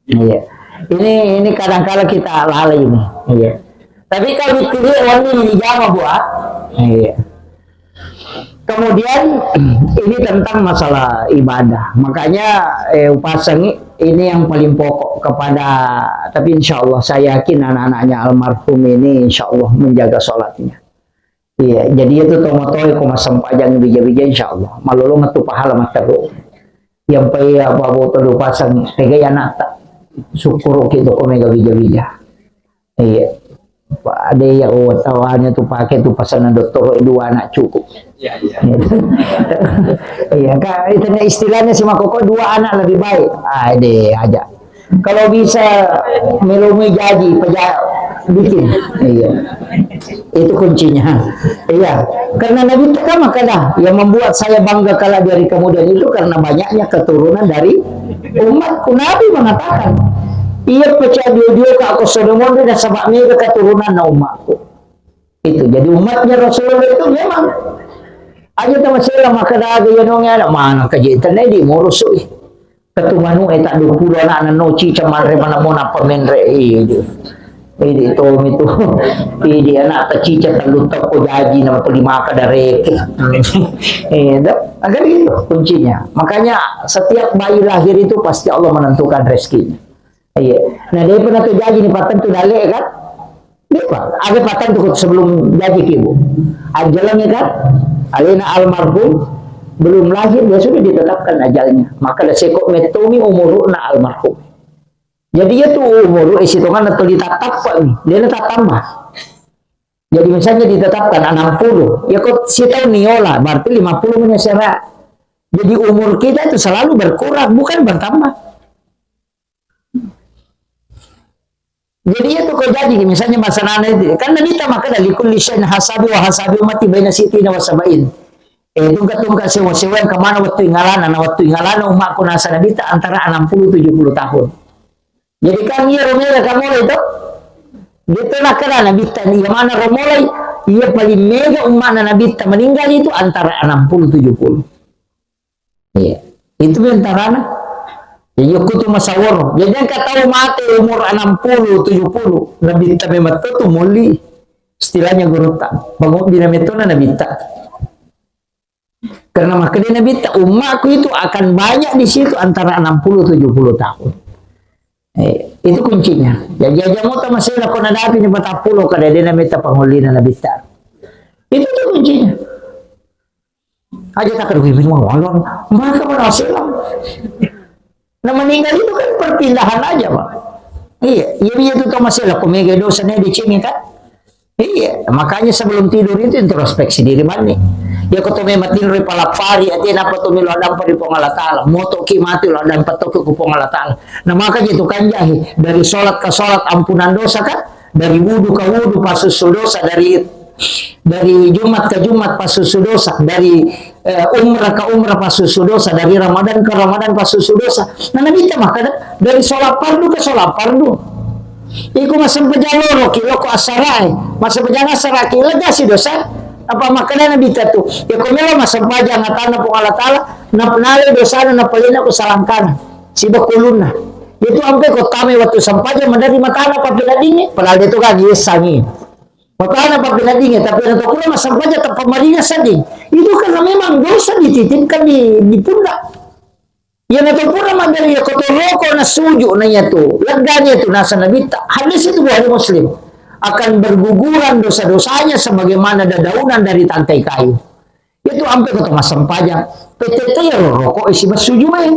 Iya. Ini, ini kadangkala kita lalai ini. Iya. Tapi kalau dipilih, wangi ini jama, Bu, ah. Iya. Kemudian, ini tentang masalah ibadah. Makanya, eh, upasangi ini yang paling pokok kepada, tapi insya Allah saya yakin anak-anaknya almarhum ini insya Allah menjaga sholatnya. Iya, jadi itu tomatoi ko massempajang bija-bija, insya Allah. Malolong tu pahala matteru. Yang pai apa botol pasang, tegai anak tak. Syukur kita ko mega bija-bija. Iya. Pak, ada ya, oh, tawanya tu pakai tu pasangan dokter dua anak cukup. Iya, iya. Iya, Kak, itu istilahnya si Makoko, dua anak lebih baik. Ah, deh, aja. Kalau bisa melomoi jaji, peja-, bikin. Iya. Itu kuncinya. Iya. Karena Nabi itu kan makanya, yang membuat saya bangga kala dari kemudian itu karena banyaknya keturunan dari umatku. Nabi mengatakan, "Iya pecah dua-dua ke aku Solomon dan sama mega keturunan na umatku." Itu. Jadi umatnya Rasulullah itu memang aja tamasela maka daga ya nongi anak mana kaji tanai di morosoi. Ketu manu e tak dua puluh anak nano cica manre mana mau napa menre, idi. Idi tomi tu. Idi anak ta cica tellu toko jaji nama tu lima ka dareke. Eh, dah, agar itu kuncinya. Makanya setiap bayi lahir itu pasti Allah menentukan rezekinya. Iya. Nah, dia pernah terjadi nih paten tu dale kan? Dia, Pak, ada paten tu sebelum jadi ki, Bu. Ajalannya kan? Alena almarhum belum lahir, dia sudah ditetapkan ajalnya. Maka ada sekok metomi umurna almarhum. Jadi ya tu umur isi tongan atau ditatap, Pak, nih. Dia tetap tambah. Jadi misalnya ditetapkan enam puluh, ya kok si tahun niola, berarti lima puluh menyesera. Jadi umur kita itu selalu berkurang, bukan bertambah. Jadi itu kau jadi misalnya masa nana itu kan Nabi ta maka dari kulli syai'in hasabi wa hasabi ummati baina sittina wa sab'in. Eh, tungka-tungka sewa-sewa yang kemana waktu ingalana, na waktu ingalana umatku nasa Nabi ta antara enam puluh tujuh puluh tahun. Jadi kan iya romela kamu itu. Gitu nak kena Nabi ta iya mana romolai, iya paling mega umatna Nabi ta meninggal itu antara enam puluh tujuh puluh. Iya. Itu mentarana. Jadi aku tu masaworo. Jadi yang kata mati umur enam puluh, tujuh puluh. Nabi ta memang tu moli. Istilahnya guru ta. Bangun bina metona Nabi ta. Karena makanya Nabi ta, umatku itu akan banyak di situ antara enam puluh tujuh puluh tahun. Eh, itu kuncinya. Jadi aja mau tamasela kau nadapi ni patappulo kada dia Nabi ta pangolina Nabi ta. Itu tu kuncinya. Aja tak ada wiwin mau alon. Mereka berhasil lah. Nah, meninggal itu kan perpindahan aja, Pak. Iya, iya, iya, itu tau masih lah, kok mega dosa nih dicengin kan? Iya, makanya sebelum tidur itu introspeksi diri mani. Ya, kau tuh memang tidur di palapari, artinya apa tuh milo dampa di Puang Allah Ta'ala. Moto ki mati lo dampa tuh ke Puang Allah Ta'ala. Nah, makanya itu kan jahi dari sholat ke sholat ampunan dosa kan? Dari wudu ke wudu, pasusu dosa, dari, dari Jumat ke Jumat, pasusu dosa, dari, eh, umrah ke umrah, pasusu dosa, dari Ramadan ke Ramadan, pasusu dosa. Nah, Nabi ta makkeda, dari sholat fardu ke sholat fardu. Iko massempajang loroki, loko assarae, massempajang assaraki, legasi dosa. Apa makkedana Nabitta tu, ya ko melo massempajang atanna Puang Allah Ta'ala, na-, nalai dosana, napalena ko salangkana, siba kulunna. Itu ampe ko tamai wettu sempajang, maderri matana pappeneddingnge, padahal de to gagi essangi. Matana pappeneddingnge, tapi na to pura massempajang tappa maringa sedding. Itu karena memang dosa dititipkan di, di pundak. Iyana to pura mabbere iya ko to roko na suju na iyatu, leggani iyatu, naseng Nabitta, hadis itu Bukhari Muslim, akan berguguran dosa-dosanya sebagaimana dedaunan dari tangkai kayu. Itu ampe ko to massempajang, petette iya ro roko isi massuju mai.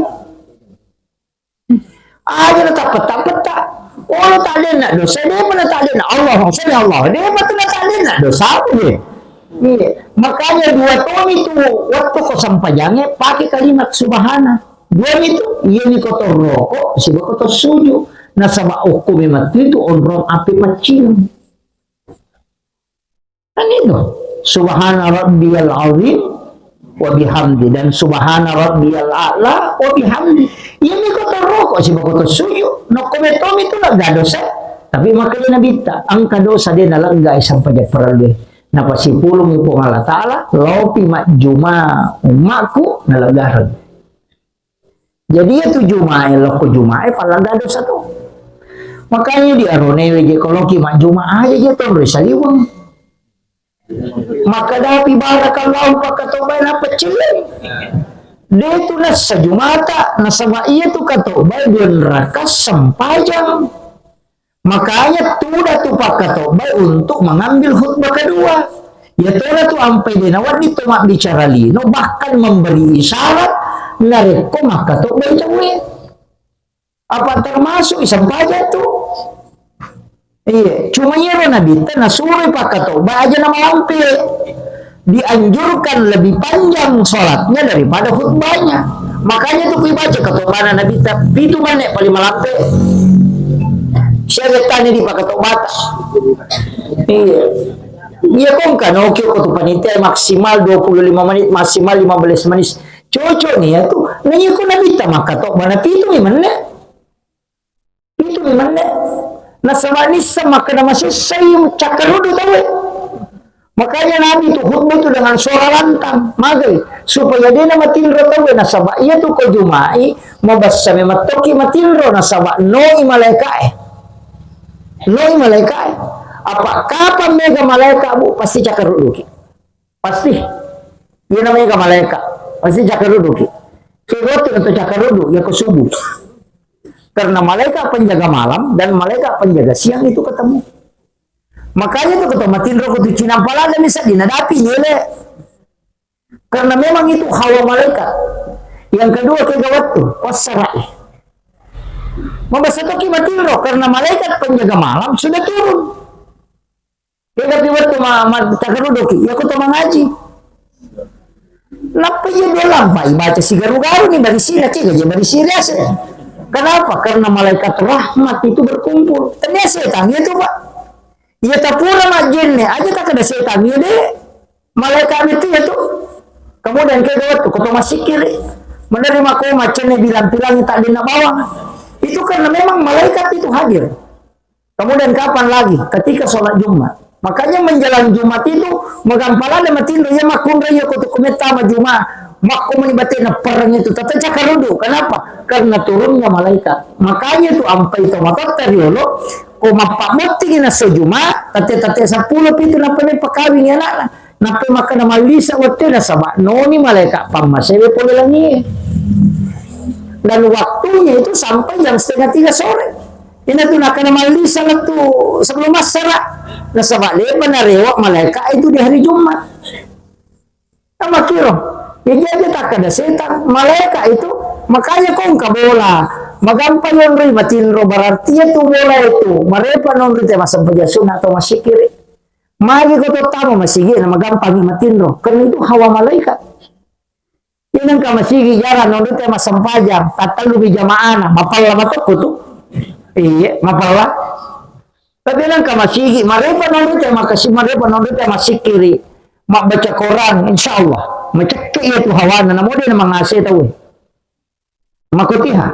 Aja na tappetta-petta. Olo ta'denna dosa, depa na ta'denna Allah, sami Allah, depa tu na ta'denna dosa, eh. Iya. Makanya dua toni tu waktu ko sempajange pakai kalimat subhana. Dua mi tu, iya mi ko to roko, siba ko to suju. Nasaba okko memang tu onrong api paccing. Kan itu. Subhana rabbiyal azim wa bihamdi dan subhana rabbiyal a'la wa bihamdi. Iya mi ko to roko, siba ko to suju. Nokko metomi tu lega dosa. Tapi makanya Nabitta, engka dosa de nalega sampajang parellu. Napasipulung Puang Allah Ta'ala, lopi majjuma ummaku nalegareng. Jadi iya tu jumae, lokko jumae, pallaga dosa tu. Makanya di aronewe je koloki majjuma aja je tonroi saliweng. Makkadapi barakallahu pakkatobbae nappa celleng. De tu nassa jumata, nasaba iya tu katobbae dua raka sempajang. Makanya tuda tu pakkatobbae untuk mengambil khutbah kedua. Iya tona tu ampai de nawedding to mabbicara lino, bahkan memberi isyarat narekko makkatobbai tauwe. Apa termasuk isempajang tu? Iya, cuma iyaro Nabitta nasuroi pakkatobba aja namalampe. Dianjurkan lebih panjang sholatnya daripada khutbahnya. Makanya tu kui baca katobbana Nabitta, pitu menit paling malampe. Siaga tani di pakkatobbata. Iya. Iya, kongka noki ko tu panitia maksimal dua puluh lima menit, maksimal lima belas menit. Cocok nih ya tu. Nah, iya ko Nabitta makkatobba na pitu menit. Pitu mi menne. Nasaba nisseng makkeda masessai cakkaruddu tauwe. Makanya Nabi tu khutbah tu dengan suara lantang, magai, supaya dena matinro tauwe. Nasaba iya tu ko jumai, mabessa memang tokki matinro, nasaba noi malaikae. Noi malaikae. Apa kapang mega malaika, Bu, pasti cakkarudduki. Pasti. Iya namanya ka malaika. Pasti cakkarudduki. Kegottu na to cakkaruddu, iya ko subuh. Karena malaikat penjaga malam dan malaikat penjaga siang itu ketemu. Makanya tu ketua matinro ko tu cinampa lada bisa dinadapi nyele. Karena memang itu hawa malaikat. Yang kedua kega wettu, wassarai. Mabasa toki matinro karena malaikat penjaga malam sudah turun. Kegapi wettu ma-, ma-, cakkarudduki, iya ko to mangaji. Nappa iya dua lampai baca sigaru-garu ni, bari siri, cega je bari siri ase. Kenapa? Karena malaikat rahmat itu berkumpul. Tania setang itu, Pak. Iya tapura majjenne, aja tak ada setang iya deh. Malaikat itu ya tuh. Kemudian kega wettu ko to masikiri. Menerima ko macenne bilang-bilang tak dena bawang. Itu karena memang malaikat itu hadir. Kemudian kapan lagi? Ketika sholat Jumat. Makanya menjelang Jumat itu, magampalada matinro, iya makkunrai iya ko tu kumetta ma Jumat. Makko mani batena pereng itu, tata cakkaruddu. Kenapa? Karena turunnya malaikat. Makanya tu ampai to matotta riolo, ko mappabbottingi nasso Jumat, tette-tette seppulo pitu nappa meppa kawingi anakna. Nappa makkeda mallisa wettu nasaba noni malaikat pammasewe pole langie. Dan waktunya itu sampai jam setengah tiga sore. Ina tu nakkeda mallisa lettu sebelum massara. Nasaba lepa narewa malaikat itu di hari Jumat. Amakiro. Jadi aja takkeda setang. Malaikat itu makanya kongka bola. Magampa yonroi matinro berarti itu bola itu. Marepa nonroi te massempajang sunna atau masikiri. Magi ko to tama masigi na magampangi matinro. Karena itu hawa malaikat. Inang ka masigi jarang nonroi te massempajang. Tattallu mi jamaana. Mapalla matokko tu. Iya, mapalla. Tapi nangka masigi, marepa nonroi te makasi, marepa nonroi te masikiri, mabbaca Quran, insya Allah, macekke iya tu hawana, namo de na mangase tau. Makotiha.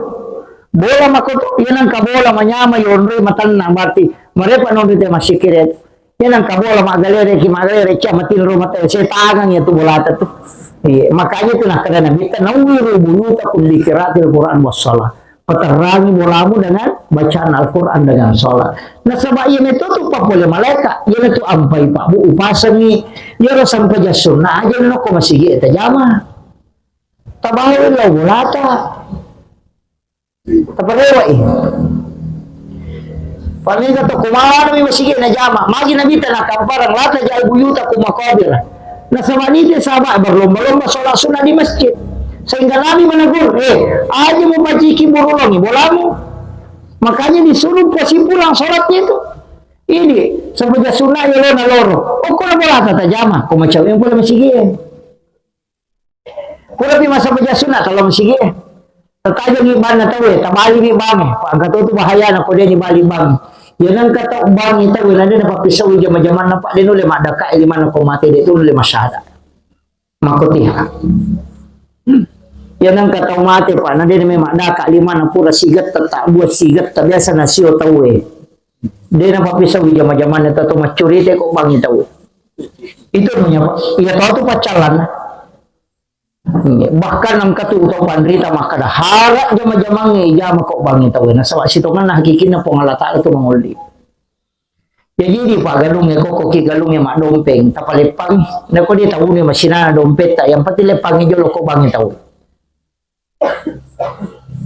Bola makoto, iya nengka bola manyama yonroi matenna, berarti marepa nonroi te masikire. Iya nengka bola maggalere ki maggalere cia matinro mate setangang iya tu bolata tu. Iya, makanya tu nakkeda Nabi ta, "Nawwiru buyutakum bi qiraatil Qur'an was shalah." Peterangi bolamu dengan bacaan Al-Quran dengan sholat. Nasaba iya meto tu papole malaika, iya tu ampai Pak Bu upasengi, iya ro sampajang sunna aja nokko masigi tajama. Tabawa lao bolata. Taparewa'i. Pamega to kumana mi masigi najama. Magi Nabi ta nakamparang, "La taj'alu buyutakum maqabir." Nasaba nite sahabat berlomba-lomba sholat sunnah di masjid. Sehingga Nabi menegur, "Eh, aja mupaciki burulongi bolamu." Makanya disuruh kasi pulang sholatnya itu. Ini sampajang sunna ya lona loro. Oh, kok bolata tajama? Kok macam yang boleh masigi? Purapi massempajang sunna, kalau masigi, tatajengi banna tauwe, tabaliwi bangnge. Pak, engka to tu bahayana ko de nibali bangnge. Iya nengka tau bangngi tauwe, na de napappissau jama-jamanna, Pak, de nulle maddakka limanna ko mate, de tu nulle masyahada. Makotiha. Iya nengka tau mate, Pak, na de name maddakka limanna pura sigetta, tak buat sigetta, biasa nasio tauwe. De napappissau jama-jamanna tau maccurita ko bangngi tauwe. Itu namanya, Pak. Iya tau tu paccallanna. Bahkan engka tu tau panrita makkada, "Harap jama-jamangnge ijama ko bangnge tauwe." Nasaba sitongenna hakikinna Puang Allah Ta'ala tu mangolli. Jaji di paggalungnge, kokko ki galungnge maddompeng, tapaleppangi. Nako de taunui masinana dompetta, yang penting leppangi jolo ko bangnge tauwe.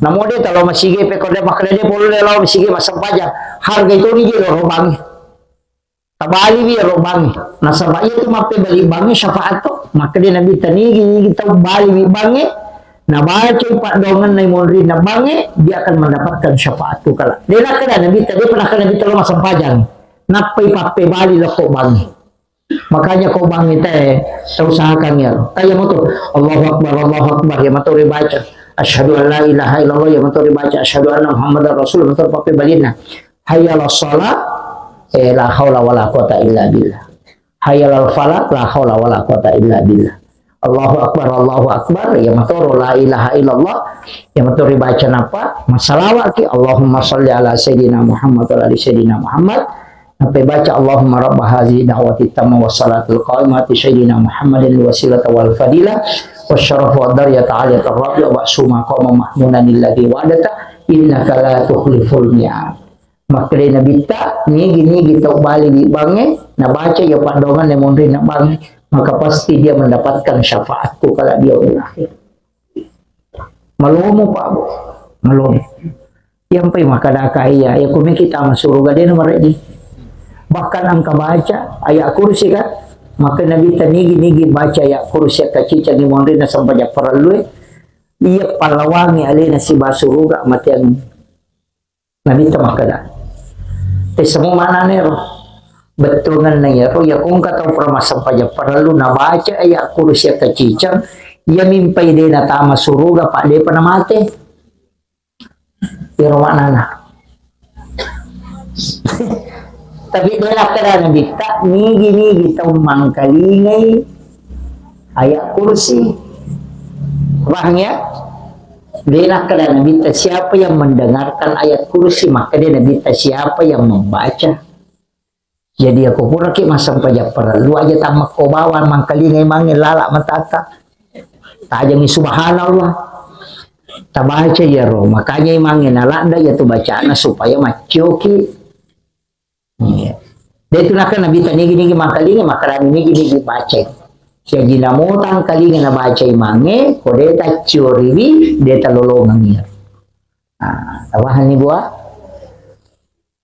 Namo de talo masigi pe ko de makkada de pole lao masigi massempajang. Harga itu ni jolo ro bangnge. Tabaliwi ro bangnge. Nasaba iya tu mappebali bangnge syafaat to. Makkeda Nabi ta, nigi-nigi tau baliwi bangnge, nabacai paddoangenna monrinna bangnge, dia akan mendapatkan syafaat tu kala. De nakkeda Nabi ta, de pernah nakkeda Nabi ta lo massempajang. Nappai pappebali lo ko bangnge. Makanya ko bangnge te, tau usahakan ya. Taya moto, Allahu Akbar, Allahu Akbar, ya moto ribaca. Asyhadu an la ilaha illallah, ya moto ribaca. Asyhadu anna Muhammadar Rasul, moto pappebalinna. Hayya 'alas shalah, eh, la haula wala quwata illa billah. Hayya 'alal falah, la haula wala quwata illa billah. Allahu Akbar, Allahu Akbar, ya matoro la ilaha illallah, ya matoro baca napa, masalawat ki, Allahumma salli ala Sayyidina Muhammad wa ala ali Sayyidina Muhammad, sampai baca Allahumma rabba hazihi da'wati tamma wa salatul qa'imati Sayyidina Muhammadin wasilata wal fadilah wa syarafa wa darajata aliyata rafi'a wa suma qawma mahmunan alladhi wa'adta innaka la tukhliful mi'ad. Makkeda Nabitta, nigi-nigi tau bali wi bangnge, nabaca iya paddoangenna monrinna bangnge, maka pasti dia mendapatkan syafaatku kala di yaumil akhir. Malomo, Pak, Bu. Malomo. Iyampai makkadaka iya, iya kumiki tama suruga de namarejji. Bahkan engka baca ayat kursi kan, maka Nabitta nigi-nigi baca ayat kursi akkacicangi monrinna sempajang parellue, iya pallawangi alena siba suruga mateang. Nabitta makkeda, "Tessemo manane ro. Bettuangenna iyaro, iya kongka tau pura massempajang parellu nabaca ayat kursi akkaciceng, iya mimpai de natama suruga, Pak, depa namate." Iyaro maknana. Tapi de nakkeda Nabitta, nigi-nigi tau mangkalingai ayat kursi. Paham ya? De nakkeda Nabitta, "Siapa yang mendengarkan ayat kursi?" Makkeda Nabitta, "Siapa yang membaca?" Jadi, ako puraki massempajang parellu aja tammakko bawang mangkalingai mange lala matata. Tajangi subhanallah. Tabaca iyaro, makanya imangnge naladda iyatu bacana supaya maccioki. Iya. De tu nakkeda Nabitta nigi-nigi mangkalinga, makkedani nigi-nigi bacai. Jaji namo tangkalinga nabacai mange, ko de taccioriwi, de talolongengi. Ah, tawahanni bua.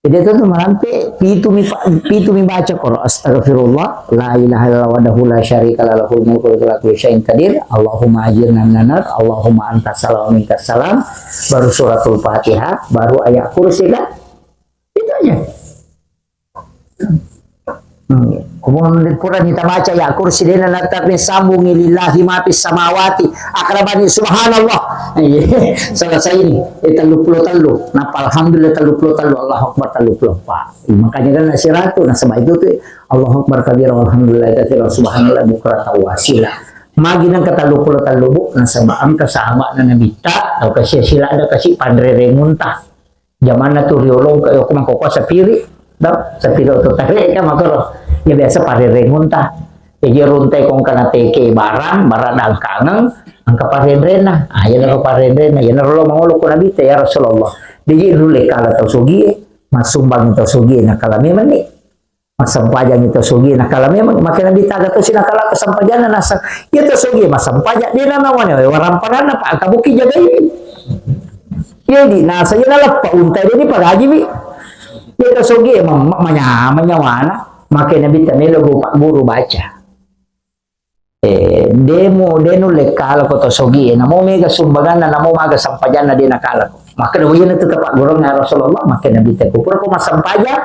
Jadi itu tu malampe, pitu mi pa-, pitu mi baca koro, astagfirullah, la ilaha illallah wahdahu la syarika lah, lahul mulku wa lahu kullu syai'in qadir, Allahumma ajirna minan nar, Allahumma anta salam wa minkas salam, baru suratul Fatihah, baru ayat kursi kan? Itu aja. Hmm. Kemudian pura ni tabaca ayat kursi dena, tapi sambungi lillahi ma fis samawati, akrabani subhanallah. Iya. Selesai ini. Eh, tellu puluh tellu. Napa alhamdulillah tellu puluh tellu, Allahu Akbar tellu puluh empat. Makanya kan siratu, nasaba itu Allahu Akbar kabira, walhamdulillah katsira, subhanallah bukratan wa asila. Magi nengka telluppulo tellu, Bu, nasaba engka sahaba'na Nabitta, tau kasi siladda kasi panrerengunta. Jamanna tu riolong ke, ko mangkoko sapiri, tau, sapiri oto tare kan makoro. Ya biasa panrerengunta. Jadi runtai kong kana teke barang, barang dangkangeng, engka parenrenna. Ah, iyanaro parenrenna, iyanaro lo mangolo ko Nabitta, "Ya Rasulullah, jadi rulle kala tau sogie, massumbang tau sogie, nakala memang ni." Massempajangngi to sogie nakala memang, makkeda Nabitta aga tosi nakala sempajanna naseng. Iya to sogie massempajang, de nanawane waramparanna pa engka bukki jagaiwi. Iya di naseng iya naleppa unta de dipagajiwi. Iya to sogie ma-, ma-, manyameng nyawana, makkeda Nabitta melo guru baca. Eh, demu, de nulle kala ko to sogie, namo mega sumbanganna, namo maga sempajanna de nakala ko. Makkeda, "Oh, iyana tu tapaggurunna Rasulullah," makkeda Nabitta, "Ko pura ko massempajang,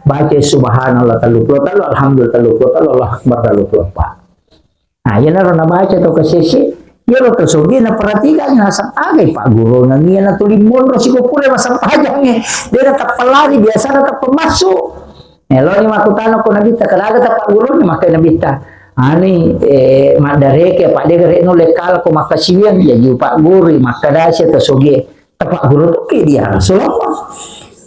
baca subhanallah telluppulo tellu, alhamdulillah telluppulo tellu, Allahu akbar telluppulo empat." Nah, iyanaro nabaca to kasese, iyaro to sogie naperhatikan, naseng aga paggurunna iyana tu limonro siko pura massempajang e. De na tappalari, biasana tappa massu. Eloni makkutana ko Nabitta, "Kadaga tapagguruni?" Makkeda Nabitta, "Ani, eh, maddareke apa de gare nulle kala ko makkasiwiang, jaji upaggurui." Makkeda sia to sogie, "Tapagguru tu ki dia Rasulullah."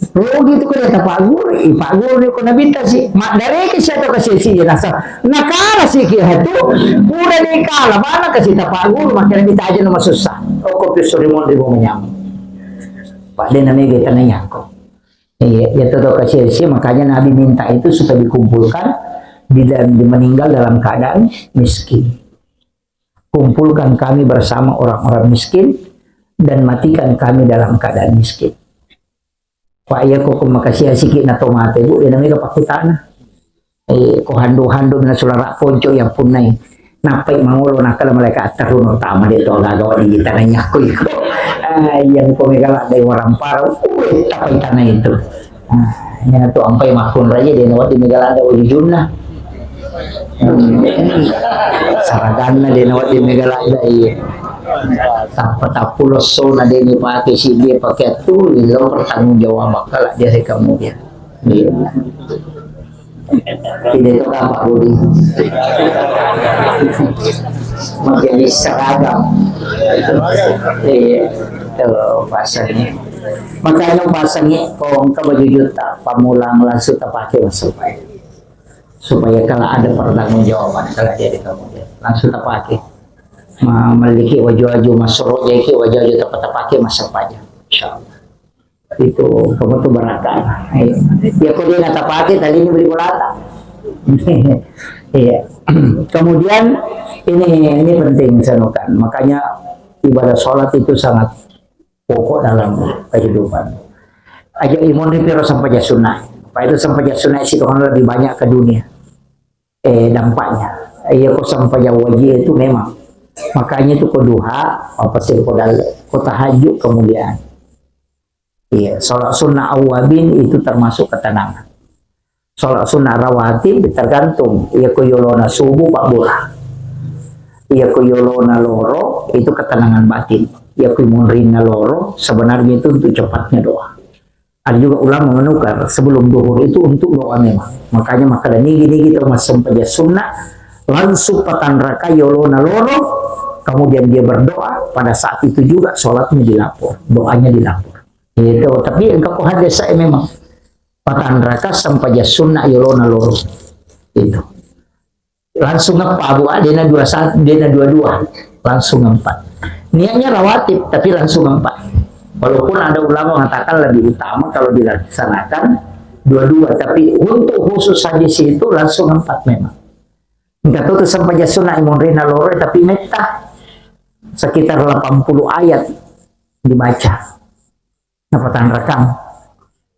Rugi tu ko dia tapagguru, ipagguru ko Nabitta si. Maddareke sia to kasesi dia nasa. Nakala si ki hatu, pura de kala, mana kasi tapagguru, makkeda Nabitta aja no masussa. Oko pisu rimon ribu menyameng. Pak de namege tanayako. Iya, iya, tetap kasih, makanya Nabi minta itu supaya dikumpulkan di dalam, di meninggal dalam keadaan miskin. "Kumpulkan kami bersama orang-orang miskin dan matikan kami dalam keadaan miskin." Pak, iya ko, ko makasih asiki na to mate, Bu, iya namanya pakkutana. Eh, ko handu-handu mina sulara ponco yang punnai. Nappai mangolo nakala malaikat terruno tama de to gaga wadi di tanah nyaku iko. Ah, iya ko megala dai warampara. Wih, tapai tanah itu. Ah, iya tu ampai makkunrai de nawadi megala ada wujudna. Hmm. Saraganna de nawadi megala ada iya. Tappa-tappu lossona de ni pake si dia pake tu lo pertanggung jawab kala dia kemudian. Iya. Tidak itu apa Budi? Menjadi seragam. Iya, itu pasangnya. Makanya pasangnya, kalau engkau baju juta, pamulang langsung terpakai masuk pakai. Supaya kalau ada pertanggungjawaban, kalau jadi kemudian langsung terpakai. Ma-, memiliki waju-waju masuk, jadi waju-waju tempat terpakai masuk paja. Insya Allah. Itu kamu tuh barakah. Iya. Ya, kok dia nggak terpakai, tadi ini beli bolata. Iya. Kemudian ini, ini penting, saya nukan. Makanya ibadah sholat itu sangat pokok dalam kehidupan. Aja imun di piro sampaja sunnah. Apa itu sampaja sunnah sih, Tuhan lebih banyak ke dunia. Eh, dampaknya. Iya, kok sampaja wajib itu memang. Makanya itu kok duha, apa sih, kok dal-, kok tahajud kemuliaan. Iya, sholat sunnah awwabin itu termasuk ketenangan. Sholat sunnah rawatib tergantung. Iya, ko yolona subuh, Pak Lurah. Iya, ko yolona loro, itu ketenangan batin. Iya, ko munrinna loro, sebenarnya itu untuk cepatnya doa. Ada juga ulama menukar, sebelum duhur itu untuk doa memang. Makanya maka nigi-nigi tau massempajang sunnah, langsung patanraka yolona loro, kemudian dia berdoa, pada saat itu juga sholatnya dilapor, doanya dilapor. Itu, tapi engka ko hadis saya memang. Patanraka sempajang sunnah yolona loro. Itu. Langsung empat, Bu, ah, dena dua satu, dena dua dua. Langsung empat. Niatnya rawatib, tapi langsung empat. Walaupun ada ulama mengatakan lebih utama kalau dilaksanakan dua-dua, tapi untuk khusus hadis itu langsung empat memang. Enggak tahu tuh sempajang sunnah imunrina loro, tapi metta sekitar delapan puluh ayat dibaca. Napatanrakang.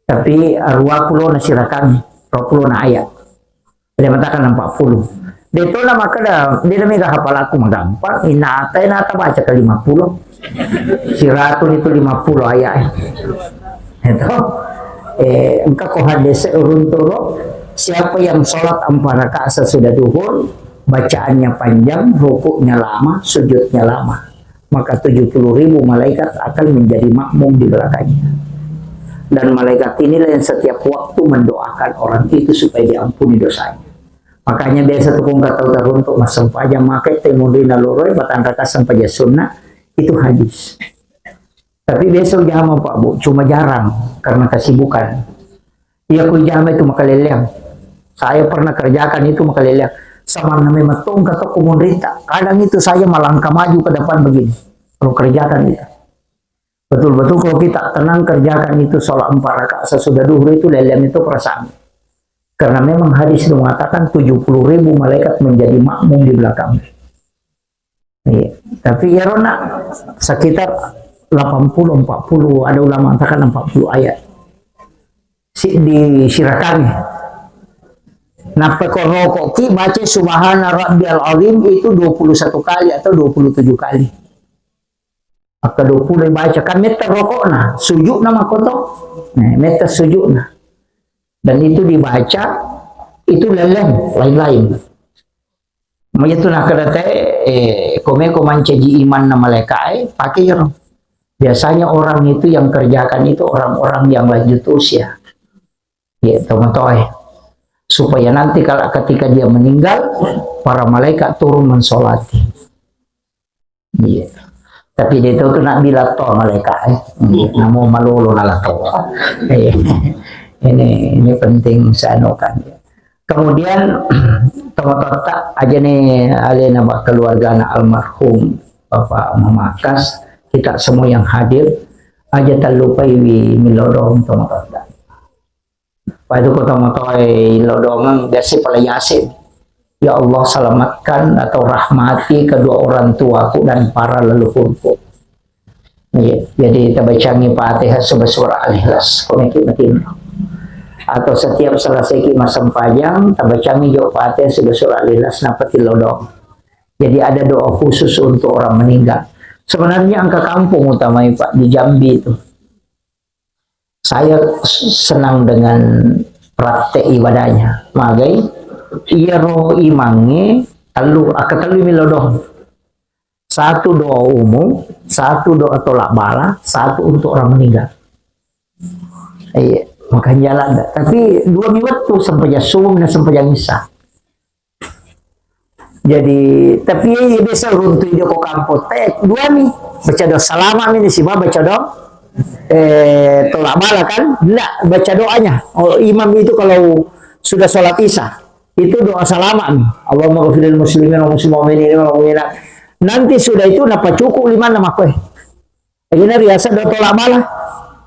Tapi, eh, dua puluh na sirakang, dua puluh na ayat. Dia mengatakan empat puluh. Dia tu nama kada, dia demi hafal aku mah gampang. Inna a'tainaka baca ke lima puluh. Siratun itu lima puluh ayat. Itu. Eh, engka ko hadis urun turu, siapa yang sholat empat rakaat sesudah duhur, bacaannya panjang, rukuknya lama, sujudnya lama, maka tujuh puluh ribu malaikat akan menjadi makmum di belakangnya. Dan malaikat inilah yang setiap waktu mendoakan orang itu supaya diampuni dosanya. Makanya biasa tu kong kata taruntuk massempajang, maka te munrina loroi, patanraka sempajang sunnah, itu hadis. Tapi biasa ujama, Pak, Bu, cuma jarang karena kesibukan. Iya, ku ijama itu makaleleang. Saya pernah kerjakan itu makaleleang. Samanna memang tongkat toko munrita. Kadang itu saya melangkah maju ke depan begini. Kalau kerjakan itu. Betul-betul kalau kita tenang kerjakan itu sholat empat rakaat sesudah duhur itu leleang itu perasaan. Karena memang hadis itu mengatakan tujuh puluh ribu malaikat menjadi makmum di belakang. Iya. Tapi ya, Rona, sekitar delapan puluh, empat puluh, ada ulama mengatakan empat puluh ayat. Si, di sirakannya. Nappa ko rokok ki baca subhana rabbiyal azim itu dua puluh satu kali atau dua puluh tujuh kali. Maka dua puluh baca kan metta rokokna, sujudna makoto. Nah, metta sujudna. Dan itu dibaca, itu leleng, lain-lain. Maka itu nakkeda te, eh, komeko mancaji imanna malaikae, pakai ro. Biasanya orang itu yang kerjakan itu orang-orang yang lanjut usia. Ya, tomatoe. Supaya nanti kalau ketika dia meninggal, para malaikat turun mensolati. Iya. Tapi dia itu tu nak bilang to malaikat, eh. Iya, namo malolo nala to. Iya. Ini, ini penting saya anukan. Kemudian, tomatoatta aja nih, alena bak keluarga anak almarhum Bapak Mamakas, kita semua yang hadir, aja tak lupa iwi milodong tomatoatta. Padu kota motoe lodongeng biasa pala yasin. Ya Allah, selamatkan atau rahmati kedua orang tuaku dan para leluhurku. Iya, jadi tabacangi Fatihah sebesar Al-Ikhlas. Komeki matinro. Atau setiap selesai ki massempajang, tabacangi jo Fatihah sebesar Al-Ikhlas napati lodong. Jadi ada doa khusus untuk orang meninggal. Sebenarnya angka kampung utamai, Pak, di Jambi itu. Saya senang dengan praktek ibadahnya. Magai, iyaro imangnge tellu, akka tellu milodong. Satu doa umum, satu doa tolak bala, satu untuk orang meninggal. Iya, makanya jalan. Tapi dua mi wettu, sempajang subuh dan sempajang isya. Jadi, tapi iya biasa runtu joko kampung. Te, dua mi. Baca doa salama mi ni siba baca doa, eh, tolak bala kan? Ndak, baca doanya. Oh, imam itu kalau sudah sholat isya, itu doa salama mi. Allahumma ghafiril muslimin wa muslimin wal mu'minin wal mu'minat. Nanti sudah itu napa cukup lima nama kue. Iyana riaseng doa tolak bala.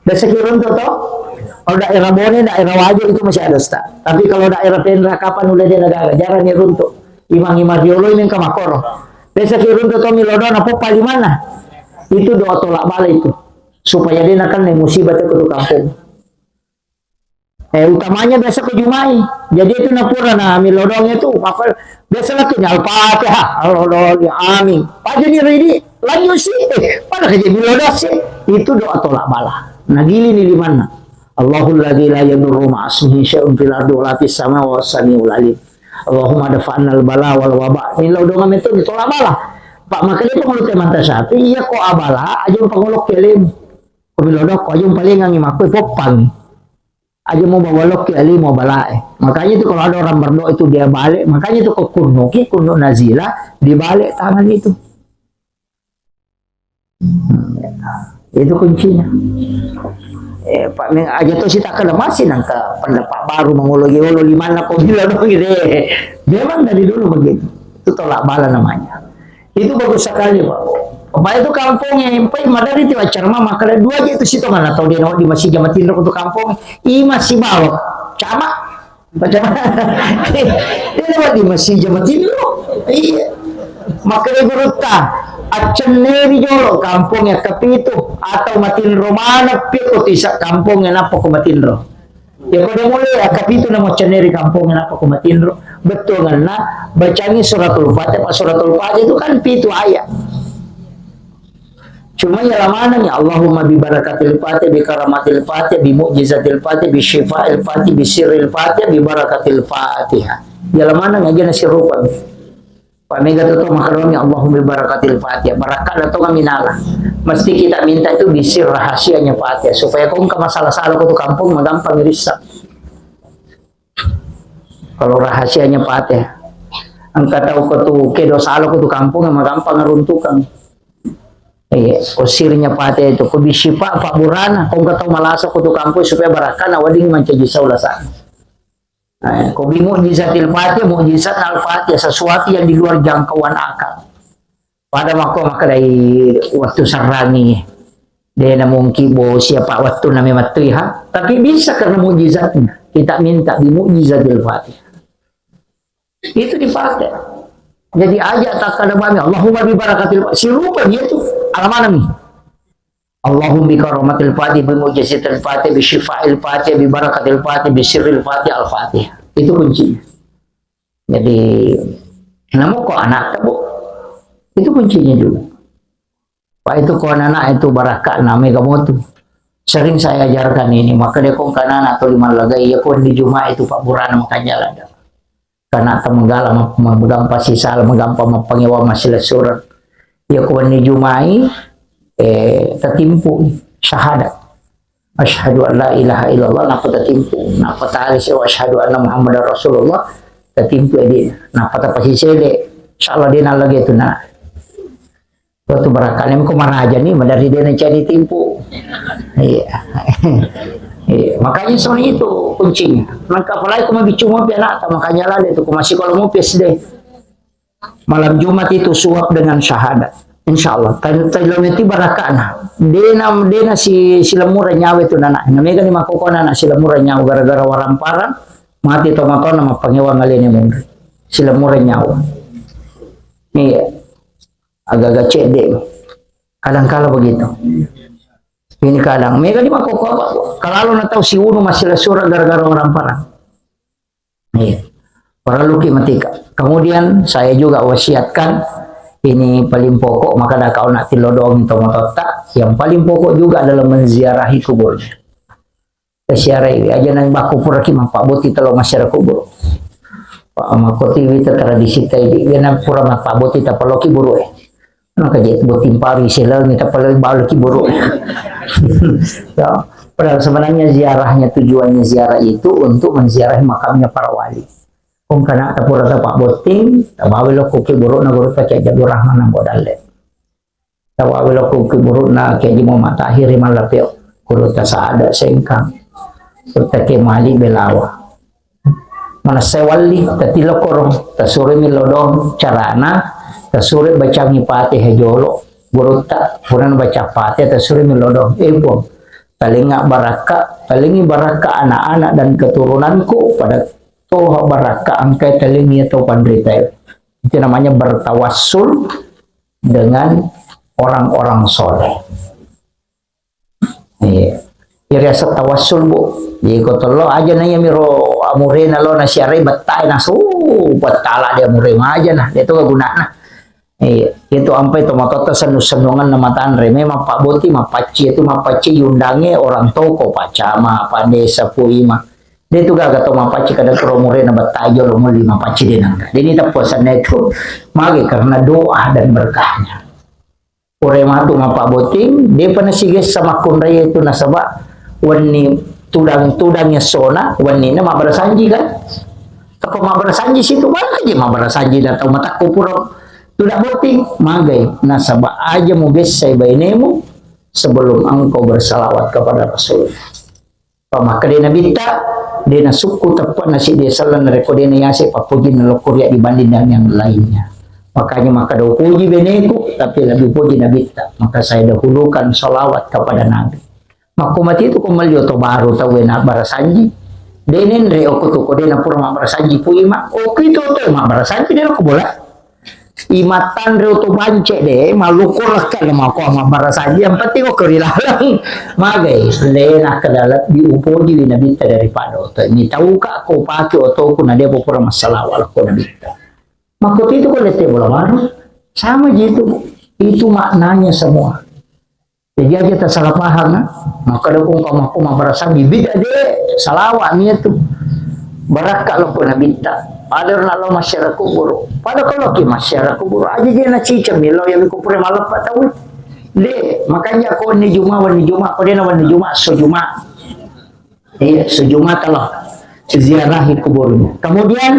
Biasa ki runtu to. Kalau daerah Bone, daerah Wajo itu masih ada, Ustaz. Tapi kalau daerah Penra, kapan udah dia negara, jarang ni runtu. Imang-imang riolo ini engka makoro. Biasa ki runtu to milodong apa paling mana? Itu doa tolak bala itu. Supaya dia nakal nih musibah itu ke kampung. Eh, utamanya biasa ke Jumai. Jadi itu napura na milodong itu, maka biasa lagi ni Al-Fatihah, Al-, Al-, Al-, amin. Pajani ridi, lanjut sih. Eh, pada kerja milodong sih. Itu doa tolak bala. Nah, gili ni limanna. Allahul ladzi la yadurru ma'asmihi syai'un fil ardi wa la fis sama wa samiul alim. Allahumma dafa'na al-bala wal waba. Ini lodong itu ditolak bala. Pak, makanya pengelut teman tasapi, iya ko abala, aja pengolok kelem. Ko milodong ko aja palingang makko popang. Aja mau bawa lokki ali mau balae. Makanya itu kalau ada orang berdoa itu dia balik, makanya itu ke kunuki, kunuk nazilah, dibalik tangan itu. Hmm, ya. Itu kuncinya. Eh, Pak Meng, aja tuh sih tak kena masih nangka pendapat baru mengologi olo lima nak kau bilang dong gitu. Memang dari dulu begitu. Itu tolak bala namanya. Itu bagus sekali, Pak. Apa itu kampung yang empai madari ti waccarma, maka ada dua aja itu situ mana tahu dia di masih jama tinro untuk kampung. I masih bawa. Cama. Baca mana? Dia lewat di masih jama tinro. Iya. Maka dia gurutta. Accenneri jolo kampung yang kepitu atau matinro mana piko tisa kampung yang apa ko matinro. Ya, ko de mulle, ya, kapitu na muccenne ri kampong, nappa ko matinro. Bettuanna, bacangi suratul Fatihah. Suratul Fatihah itu kan pitu ayat. Cuma ya lamanang ya, Allahumma bi barakatil Fatihah, bi karamatil Fatihah, bi mu'jizatil Fatihah, bi syifa'il Fatihah, bi sirril Fatihah, bi barakatil Fatihah. Ya lamanang aja nasi rupa. Pak mega tu to makaroni Allahumma barakatil Fatihah. Barakatna to minala. Mesti kita minta itu bisir rahasianya Fatihah supaya kau engka masalah-salah ko tu kampung magampang rissa. Kalau rahasianya pate. Engka tau ko tu kedo salo ko tu kampung, magampang runtukang. Iya, ko sirnya pate itu, ko bisi pa, pa burana, ko engka tau malasa ko tu kampung supaya barakana wedding mancaji saula sa. Eh, ko bi mukjizatil Fatihah, mukjizat Al-Fatihah, sesuatu yang di luar jangkauan akal. Pada mako makkedai wettu serrangi, de na mungkin bo siapa wettu na memang tu, ha? Tapi bisa karena mukjizatnya. Kita minta bi mukjizatil Fatihah. Itu dipakai. Jadi aja tak ada banyak. Allahumma bi barakatil Fatihah. Sirupa dia tu. Alamanami. Allahumma bi karamatil Fatihah, bi mujizatil Fatihah, bi syifa'il Fatihah, bi barakatil Fatihah, bi sirril Fatihah, Al-Fatihah. Itu kuncinya. Jadi, namu ko anak, Bu? Itu kuncinya dulu. Pak, itu ko anak itu barakka na mega motu. Sering saya ajarkan ini, maka dia kong kana anak tuli mallagai, ya kong di Jumat itu Pak Burana makanya ada. Karena temenggala map-, magampa sisala, magampa mappangewa masilessureng. Ya ko wenni Jumai, eh, tatimpu syahadat. Asyhadu an la ilaha illallah, napa tatimpu. Napa tali sewa asyhadu anna Muhammadar Rasulullah, tatimpu edi. Napa tapasisele, insyaallah dia nalagi itu na. Waktu barakane ko maraja ni, madari dia na cari timpu. Iya. Iya. Makanya sono itu kuncinya. Maka apalagi ko mabicu mopi anak, makanya lale itu ko masih kalau mopi S D. Malam Jumat itu suap dengan syahadat. Insya Allah. Tan-, tan-, itu barakana. Dena, dena si, silamura nyawa itu nana. Namega ni makoko nana silamura nyawa gara-gara waramparang. Mati tomatona mappangewa ngalene munri. Silamura nyawa. Iya. Agak-agak cedde. Kadang kala begitu. Ini kadang. Mega ni makoko apa? Kalau na tau siunu masih lesura gara-gara waramparang. Iya. Parelluki matika. Kemudian saya juga wasiatkan ini paling pokok, maka dah kau nak tilodong tomatotta. Yang paling pokok juga adalah menziarahi kuburnya. Tasiarai, aja nang baku puraki mappaboti telo masyarakat kubur. Pak, makotiwi ta tradisi ta idi, iya nang pura mappaboti ta paloki buru e. Maka jadi boti mpari selal minta paloki buru. Ya, padahal sebenarnya ziarahnya, tujuannya ziarah itu untuk menziarahi makamnya para wali. Kong kana ta pura ta pabotting, ta bawa lo ko ki buru na guru ta Kiai Abdul Rahman Nambo Dalle. Tawawi lo ku kuburuna Kiai Haji Muhammad Tahir ri Mallapeo, gurutta Saada Sengkang, gurutta Kiai Malik Belawa. Manessai walli, tati lokoro, tasuroi mi lodong carana, tasuroi bacangi Fatihah jolo, gurutta, purana baca Fatihah, tasuroi mi lodong. Eh, Puang, talengnga barakka, talengngi barakka anak-anak dan keturunanku, pada toha barakka engkai talengngi atau panritae. Itu namanya bertawassul dengan orang-orang soleh. Iya. Iri asa tawassul, Bu. Jadi ko tello aja na iya miro amurena lo na siarai bettai na su, bettala dia amure maja na. Dia tu gunana. Iya, itu ampai to matotta sennu-sennungan na matanre. Memang Pak Boti mapacci itu mapacci yundange orang toko, Pak Camat, Pak Desa, Pu Imam. Dia tu gaga to mapacci kada kero amurena bettai jolo mulli mapacci dia nangka. Jadi tapuasanna itu mage karena doa dan berkahnya. Pura matu mappabotting, depa nasigessa makkunrai itu nasaba wenni tudang-tudang essona, wennina mabbarasanji kan? Tako mabbarasanji situ, maka je mabbarasanji na tau matakko pura tudang botting, magai nasaba aja mubessai bainemu sebelum engkau bersalawat kepada Rasul. Pamakkeda Nabitta, de nasukku teppe'na siddi selleng narekko de nayase pappojinna lokko ria dibanding dengan yang lainnya. Makanya makkeda upoji beneku, tapi lebih upoji Nabitta. Maka saya dahulukan salawat kepada Nabi. Makko mati itu ko melli oto baru tau na barasanji. De nenre okko tu ko de napura mabbarasanji Pu Imam. Okko itu oto mabbarasanji de ko bola. Imattanre oto bance de, malukku lekka de mako mabbarasanji, yang penting ko ri laleng. Magai, lena keda lebbi upoji wi Nabitta daripada oto. Ni tauka ko pake otoku na de pura massalawa ko Nabitta. Makko itu ko lette bola baru. Sama ji itu. Itu maknanya semua. Jadi aja tak salah paham, nah. Maka dukung kamu aku mabarasa bibit aja, salawa niat tu. Barakka lo ko Nabitta. Pada na lo masyarakat kubur. Pada kalau ki masyarakat kubur aja je na cicam lo yang ku pura malepa tahu. De, makanya ko ni Juma, wani Juma, ko de na wani Juma, so Juma. Iya, so Juma talo. Ziarahi kuburnya. Kemudian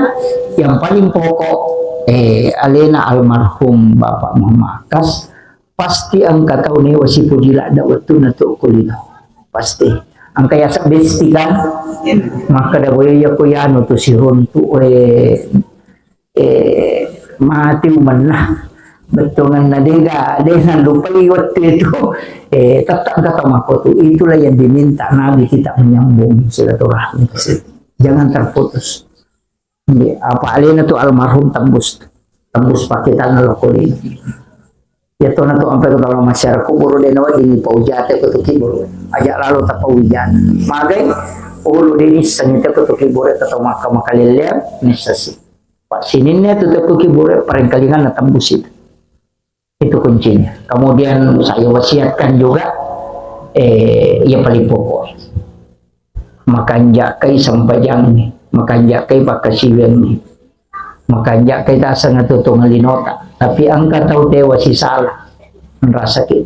yang paling pokok, eh, alena almarhum Bapak Muhammad Akas, pasti engka tau newa sipuji ladda wettunna tu ko lino. Pasti. Engka yaseng besti kan? Makkeda boya iya ko yanu tu siruntu, eh, eh, mati umenna. Bettuanna dega, dega lupai wettu itu. Eh, tetap kata makotu. Itulah yang diminta Nabi kita menyambung silaturahmi. Jangan terputus. Iya, apa alena tu almarhum tembus, tembus paketanna lokko lino. Iya tona tu ampe ko tolong masyarakat kubur de nawa dini paujate ko tu kibur. Aja lalo tapaujan. Magai ulu de nisseng te ko tu kibur, tetau maka makalelleang nissasi. Pak sininne tu te ko kibur parengkalinganna tembus itu. Itu kuncinya. Kemudian saya wasiatkan juga, eh, yang paling pokok. Makanjakai sempajangngi, makanjakai pakkasiwiangngi, makanjakai taseng atuo-tuongeng linota. Tapi engka tau tewa sisala, nrasaki.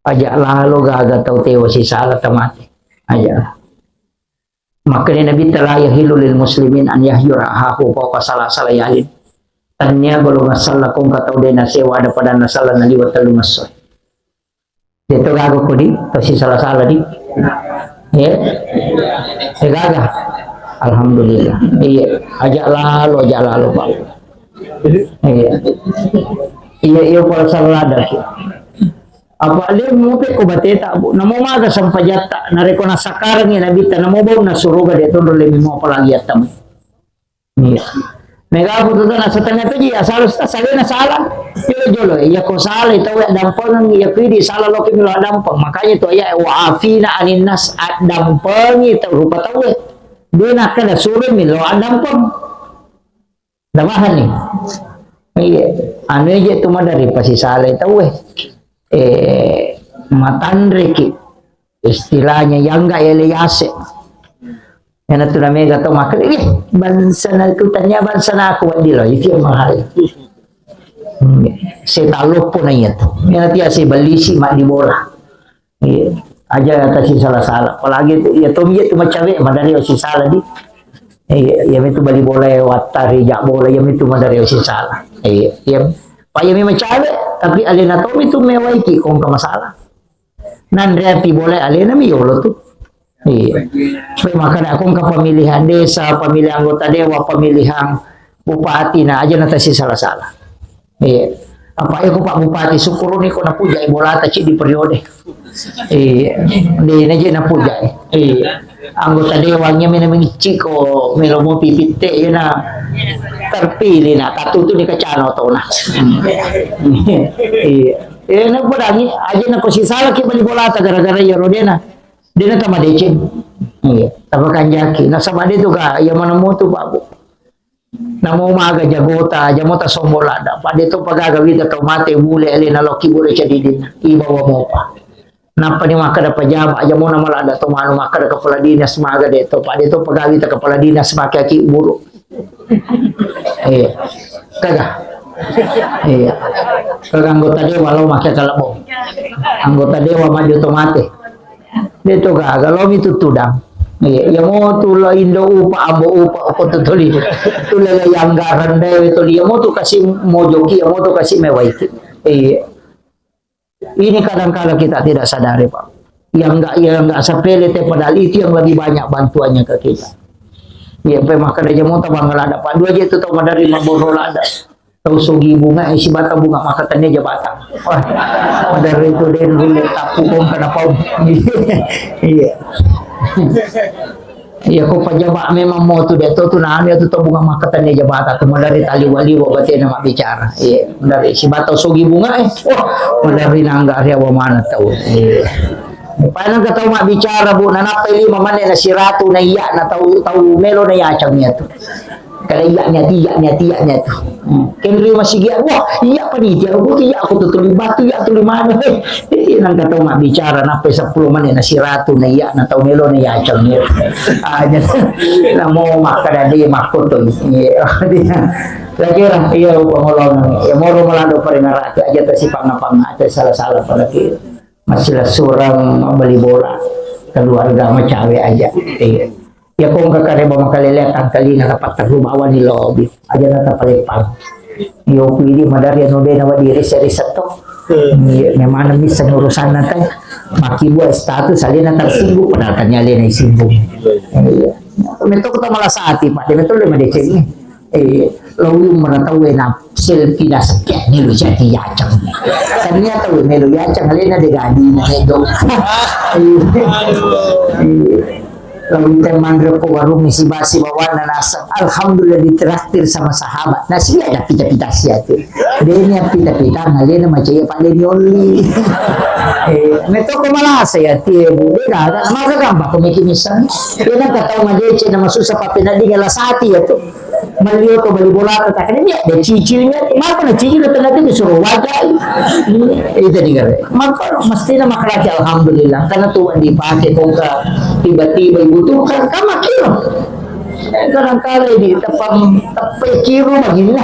Aja lalo gaga tau tewa sisala tamate. Aja. Makkeda Nabitta, "La yahillu lil muslimin an yahjura akhahu fawqa salasa layalin." Tennia golongan sella ko engka tau de nasewa ada padanna sella naliwa tellung esso. Deto gaga ko di, to sisala-sala di. Ya. Ya gaga. Alhamdulillah. Iya, aja lalo, aja lalo, Pak. Iya. Iya, iya, pala sala ada. Apa le mupe ko bateta, Bu. Namo maga sempajatta, narekko nasakarangi Nabitta, namo bau na suruga de tonro le mimo apalagi atta. Iya. Mega apa tu na setengah tu ji asal ustaz salena salah. Jolo-jolo, iya ko salah tau ya dampeng, iya ko idi salah loki milo dampeng. Makanya tu ya wa afina anin nas, dampeng itu rupa tau ya. Dia nak kena suruh milo dampeng. Damahan ni. Iya. Anu aja tu madari pasti salah tau eh. Eh, matanreki. Istilahnya, yang enggak ele yase. Yana tu namega tau makkeda, "Ih, bangsa na tu tanya bangsa na aku waddi lo, itu yang mahal." Hmm, setan loppo na iya tu. Yana tiap saya beli si mak di bola. Iya. Aja kata si salah-salah. Apalagi tu, ya tomi tu macawe, madari si salah di. Iya, ya itu beli bola ya wattari jak bola, ya itu madari si salah. Iya, iya. Pak ya memang cawe, tapi alena tomi tu mewaiki kongka masalah. Nanre ati bola alena mi yolo tu. Iya. Pemakan aku engka pemilihan desa, pemilihan anggota dewan, pemilihan bupati, na aja na tasi salah-salah. Iya. Apa aku Pak Bupati syukuruni ko napujai bolata ci di periode. Iya. Di naje napujai. Iya. Anggota dewannya mena mengicci ko melo mo pipitte, iya na terpilih na katutu ni kacano tona. Iya. Iya, na podangi aja na ko sisala ki bali bolata gara-gara iya rodena. Dena tama deceng. Iya, tama kanjaki. Nasaba de tu ka iya mana mutu Pak Bu. Namo maga jagota, aja mo tasombo ladda. Pak de to pagaga wita tau mate bule alena loki bule cedidinna. Ibawa mopa. Nappa ni makkeda pejabat, aja mo nama ladda to manu makkeda kepala dinas maga de to. Pak de to pagaga wita kepala dinas make aki buru. Iya. Kaga. Iya. Kaga anggota dewan lo make kalebo. Anggota dewan maju to mate. De to gaga lo mi tu tudang. Iya, iya mo tu lo indo upa, ambo upa, ko tu tuli. Tu lele yang garang dewe tuli. Iya mo tu kasih mojoki, iya mo tu kasih mewaiki. Iya. Ini kadang-kadang kita tidak sadari, Pak. Yang enggak, yang enggak sepele teh, padahal itu yang lebih banyak bantuannya ke kita. Iya, pe makkeda aja mo tabang lada, Pak. Dua aja itu tau madari maboro lada. Tau sogi bunga, isi bata bunga, maka tanya jabatan. Wah, madari itu den rulle tapu kong kenapa? Iya. Iya, ko pejabat memang mo tu de to tu nami tu to bunga maka tanya jabatan tu madari tali wali wa batena mak bicara. Iya, madari si bata sogi bunga eh. Wah, madari nangga ria wa mana tau. Iya. Pada kata mak bicara Bu, nanappa lima mana na siratu na iya na tau tau melo na yacang iya tu. Kala iya nya ti, iya nya ti, iya nya tu. Hmm. Kenri masigi, wah, iya panitia, aku iya aku tu tuli batu, iya tuli mana. Eh, nang kata mak bicara, nappa sepuluh menit na siratu, na iya, na tau melo, na yacang, iya. Aja, namo makkeda de makko tu. Iya, kira, iya, upamolong, iya, moro malado paringarati, aja tasipangnga-pangnga, aja salah-salah pada kira. Masih surang beli bola, keluarga macawe aja. Iya. Iya ko engka kareba makalele tangkalinga tapatterru bawani lobi. Aja na tapaleppang. Iyo ku idi madari anu de nawa di riset-riset to. Hmm. Iya, memang misseng urusanna kan. Makkibua status alena tersinggung padahal kan alena disinggung. Iya. Metto ko tau malasa ati, Pak. De metto le madeceng. Eh, lalu merata wena selfie da sekian melu jadi yaceng. Ternyata we melu yaceng alena de gadi na edo. Iya. Lalu teman ko warung isi basi bawana naseng. Alhamdulillah ditraktir sama sahabat. Nasi ada pita-pita sia tu. Deni pita-pita alena macam apa deni oli. Eh, metto ko malasa ya tie bu. Beda kan? Maka gampang ko meki misal. Dia nak tahu madeceng nama susah pape nading lasati ya tu. Malio to bali bola to takkan dia ada cicilnya. Maka na cicil itu nanti disuruh wajai. Itu di gare. Maka mesti nama kerja alhamdulillah karena tuh dipakai kok tiba-tiba ibu tuh kan kamu kira. Eh, kadang kali di tepang tepe kiru begini.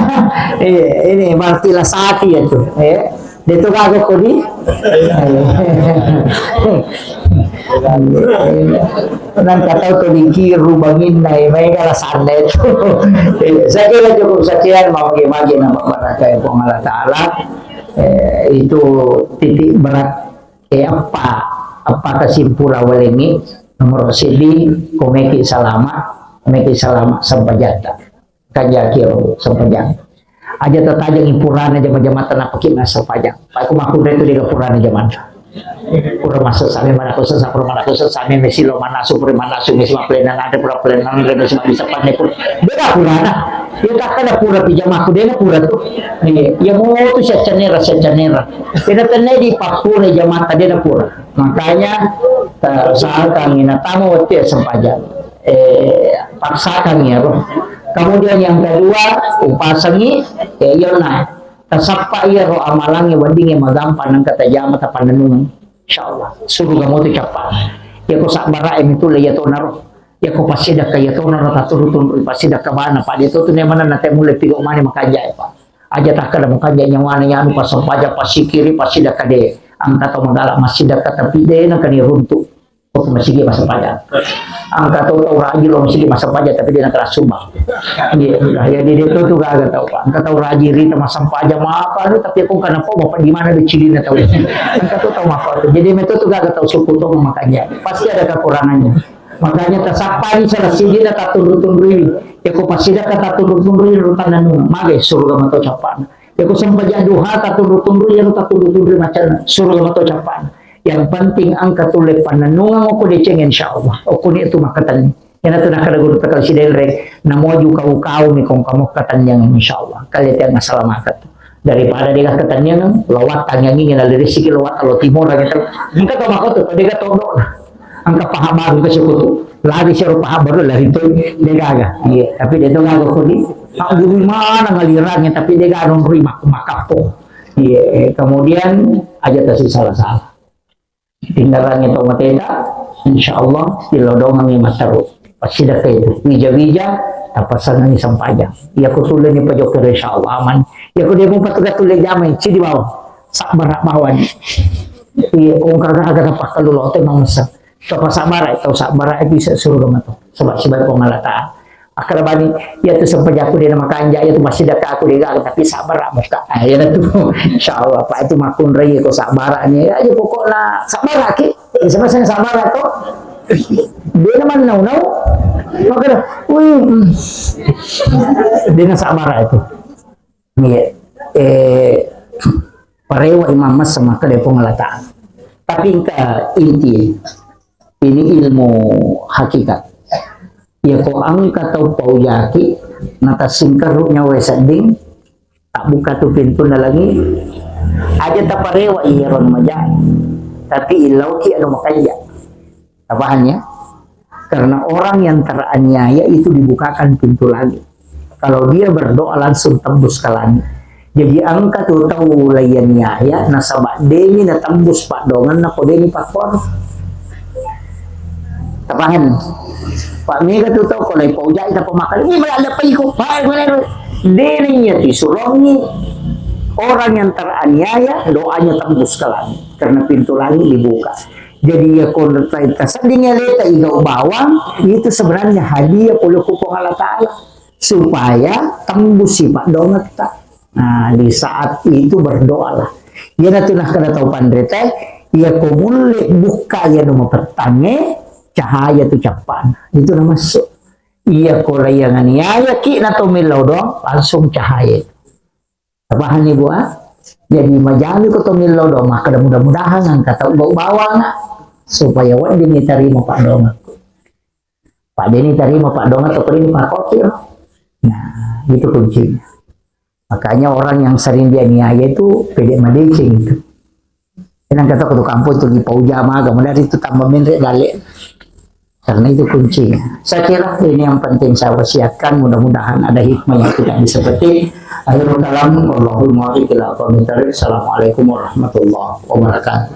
Eh, ini berarti lasati ya tuh. Eh. De to gaga ko di? Nang katau to dikiru banginna, eh, maega lasanna itu. Eh, saya kira cukup sekian, mau magi-magi nama baraka ya Puang Allah Ta'ala. Eh, itu titik berat. Eh, apa, apa kesimpulan walengi? Nomor sidi, komeki salama, komeki salama sempajata. Kanja kiro sempajang. Aja tatajang purana jama-jamata napaki na sempajang. Pak ku makkunrai tu dega purana jamanta. Pura masa sami mana kusa sapura mana kusa sami mesi lo mana supuri mana su mesi maplenan ada pura plenan ada mesi bisa panne pura. Dega purana. Ya tak ada pura pijamaku dega pura tu. Iya, ya mau tu secenera secenera. Tidak tenai di pakura jamata dega pura. Makanya, ta-, usahakan ina tamu wettu ya sempajang. Eh, paksakan ya, roh. Kemudian yang kedua, upasangi, ya, iya, nah, tasappa iya, roh, amalangi wedding ya magampang nangka tajama tapanenung. Insyaallah, suruga moto cappa. Ya ko sabbara e mitu le ya tona, roh. Ya ko pasidakka ya tona, roh, taturu-turu pasidakka bana, Pak, dia tu tu ne mana nate mulai pigo mane makanja ya, Pak. Aja takkeda makanja nyawana yanu pasempajang pasikiri pasidakka de. Angka tau magala masidakka tapi de na kani runtu. Ko masigi massempajang. Angka to tau raji lo masigi massempajang tapi de na kena sumbang. Iya, jadi de to tu gaga tau, Pak. Angka tau raji rita massempajang mapa lu tapi aku kana po bapak di mana de cilina tau. Angka to tau mapa tu. Jadi metto tu gaga tau suku to makanja. Pasti ada kekurangannya. Makanya tasappani salah sijina tatunru-tunrui. Ya ko pasidakka tatunru-tunrui rutanna nuna. Magai suruga mato cappana. Ya ko sempajang duha tatunru-tunrui ya tatunru-tunrui macanna. Suruga mato cappana. Yang penting angka tulle pannennungang okko deceng insyaallah. Okko ni tu makkatenni. Yana tu nakkeda guru tekal sidenre. Namoju kau kau mi kong kamu katennyang insyaallah. Kalian tiang asalamakatu. Daripada de gakkatennyang, lowat tanyangi ngena lirisiki lowat lo timur gitu. Engka to makotu, de ga todo. Angka paha baru ke suku tu. Lari sero paha baru lari tu de gaga. Iya, tapi de to gaga kodi. Pak guru mana ngalirangnya tapi de ga nonrui mak makapo. Iya, kemudian aja tasi salah-salah. Tindarangi to mateta, insyaallah tilodongangi matteru. Pasidakka itu, wija-wija, tapasangangi sempajang. Iya ko tulleni pajokero insyaallah aman. Iya ko de mupa tuga tulle jamai, cidi bawang. Sabbara bawani. Iya, ongkar gaga tapakkalu lote mamessa. Tau sabbara, tau sabbara bisa suruga mato. Sebab, sebab Puang Allah Ta'ala. Akkeda bani, iya tu sempajakku de na makanja, iya tu massidakka aku de gaga, tapi sabbara mukka. Ah, iya tu. Insyaallah, Pak, itu makkunrai ko sabbara ni. Aja pokokna sabbara ki. Sama saya sabbara to. De na mannau-nau. Makanya, wih. De na sabbara itu. Iya. Eh, parewa imam masa maka de Puang Allah Ta'ala. Tapi engka inti, ini ilmu hakikat. Ya ko angka tau paujaki, na tassingkerru nyawa sedding, tabbuka tu pintunna langi. Aja taparewa iya ron maja, tapi illauki anu makanja. Tapahannya? Karena orang yang teraniaya itu dibukakan pintu langit. Kalau dia berdoa langsung tembus ke langit. Jadi angka tu tau laianiaya nasaba demi na tembus paddoangenna ko demi pakkuaro. Tapahan? Pak mega tu tau ko lai paujai tapa makan. Ini malah ada paiku. Hai, mana? Deni iya tisulongi orang yang teraniaya doanya tembus ke langit karena pintu langit dibuka. Jadi, iya ko tasedding aleta igau bawang, itu sebenarnya hadiah pole ku Puang Allah Ta'ala, supaya tembusi paddongetta. Nah, di saat itu berdoalah. Iyanatu nakkeda tau panrita, iya ko mulle bukka iya nu mapettangnge, cahaya tu cappana. Itu namassu. Iya ko laiya nganiaya ki na to millau doang, langsung cahaya. Tapahanni, Bu, ah? Jadi, majami ko to millau doang, makkeda mudah-mudahan engka tau gau bawang, ah, supaya wedding tarima paddongekku. Pak Deni tarima paddongeng to, paling pakoki, oh. Nah, itu kuncinya. Makanya orang yang sering dianiaya itu pede madeceng itu. Nang kata kutu kampung itu di pauja maga, dari itu tambah menre dale. Karena itu kuncinya. Saya kira ini yang penting saya wasiatkan, mudah-mudahan ada hikmah yang kita bisa petik. Akhirul kalam, wallahul muwaffiq ila aqwamit thariq. Assalamualaikum warahmatullahi wabarakatuh.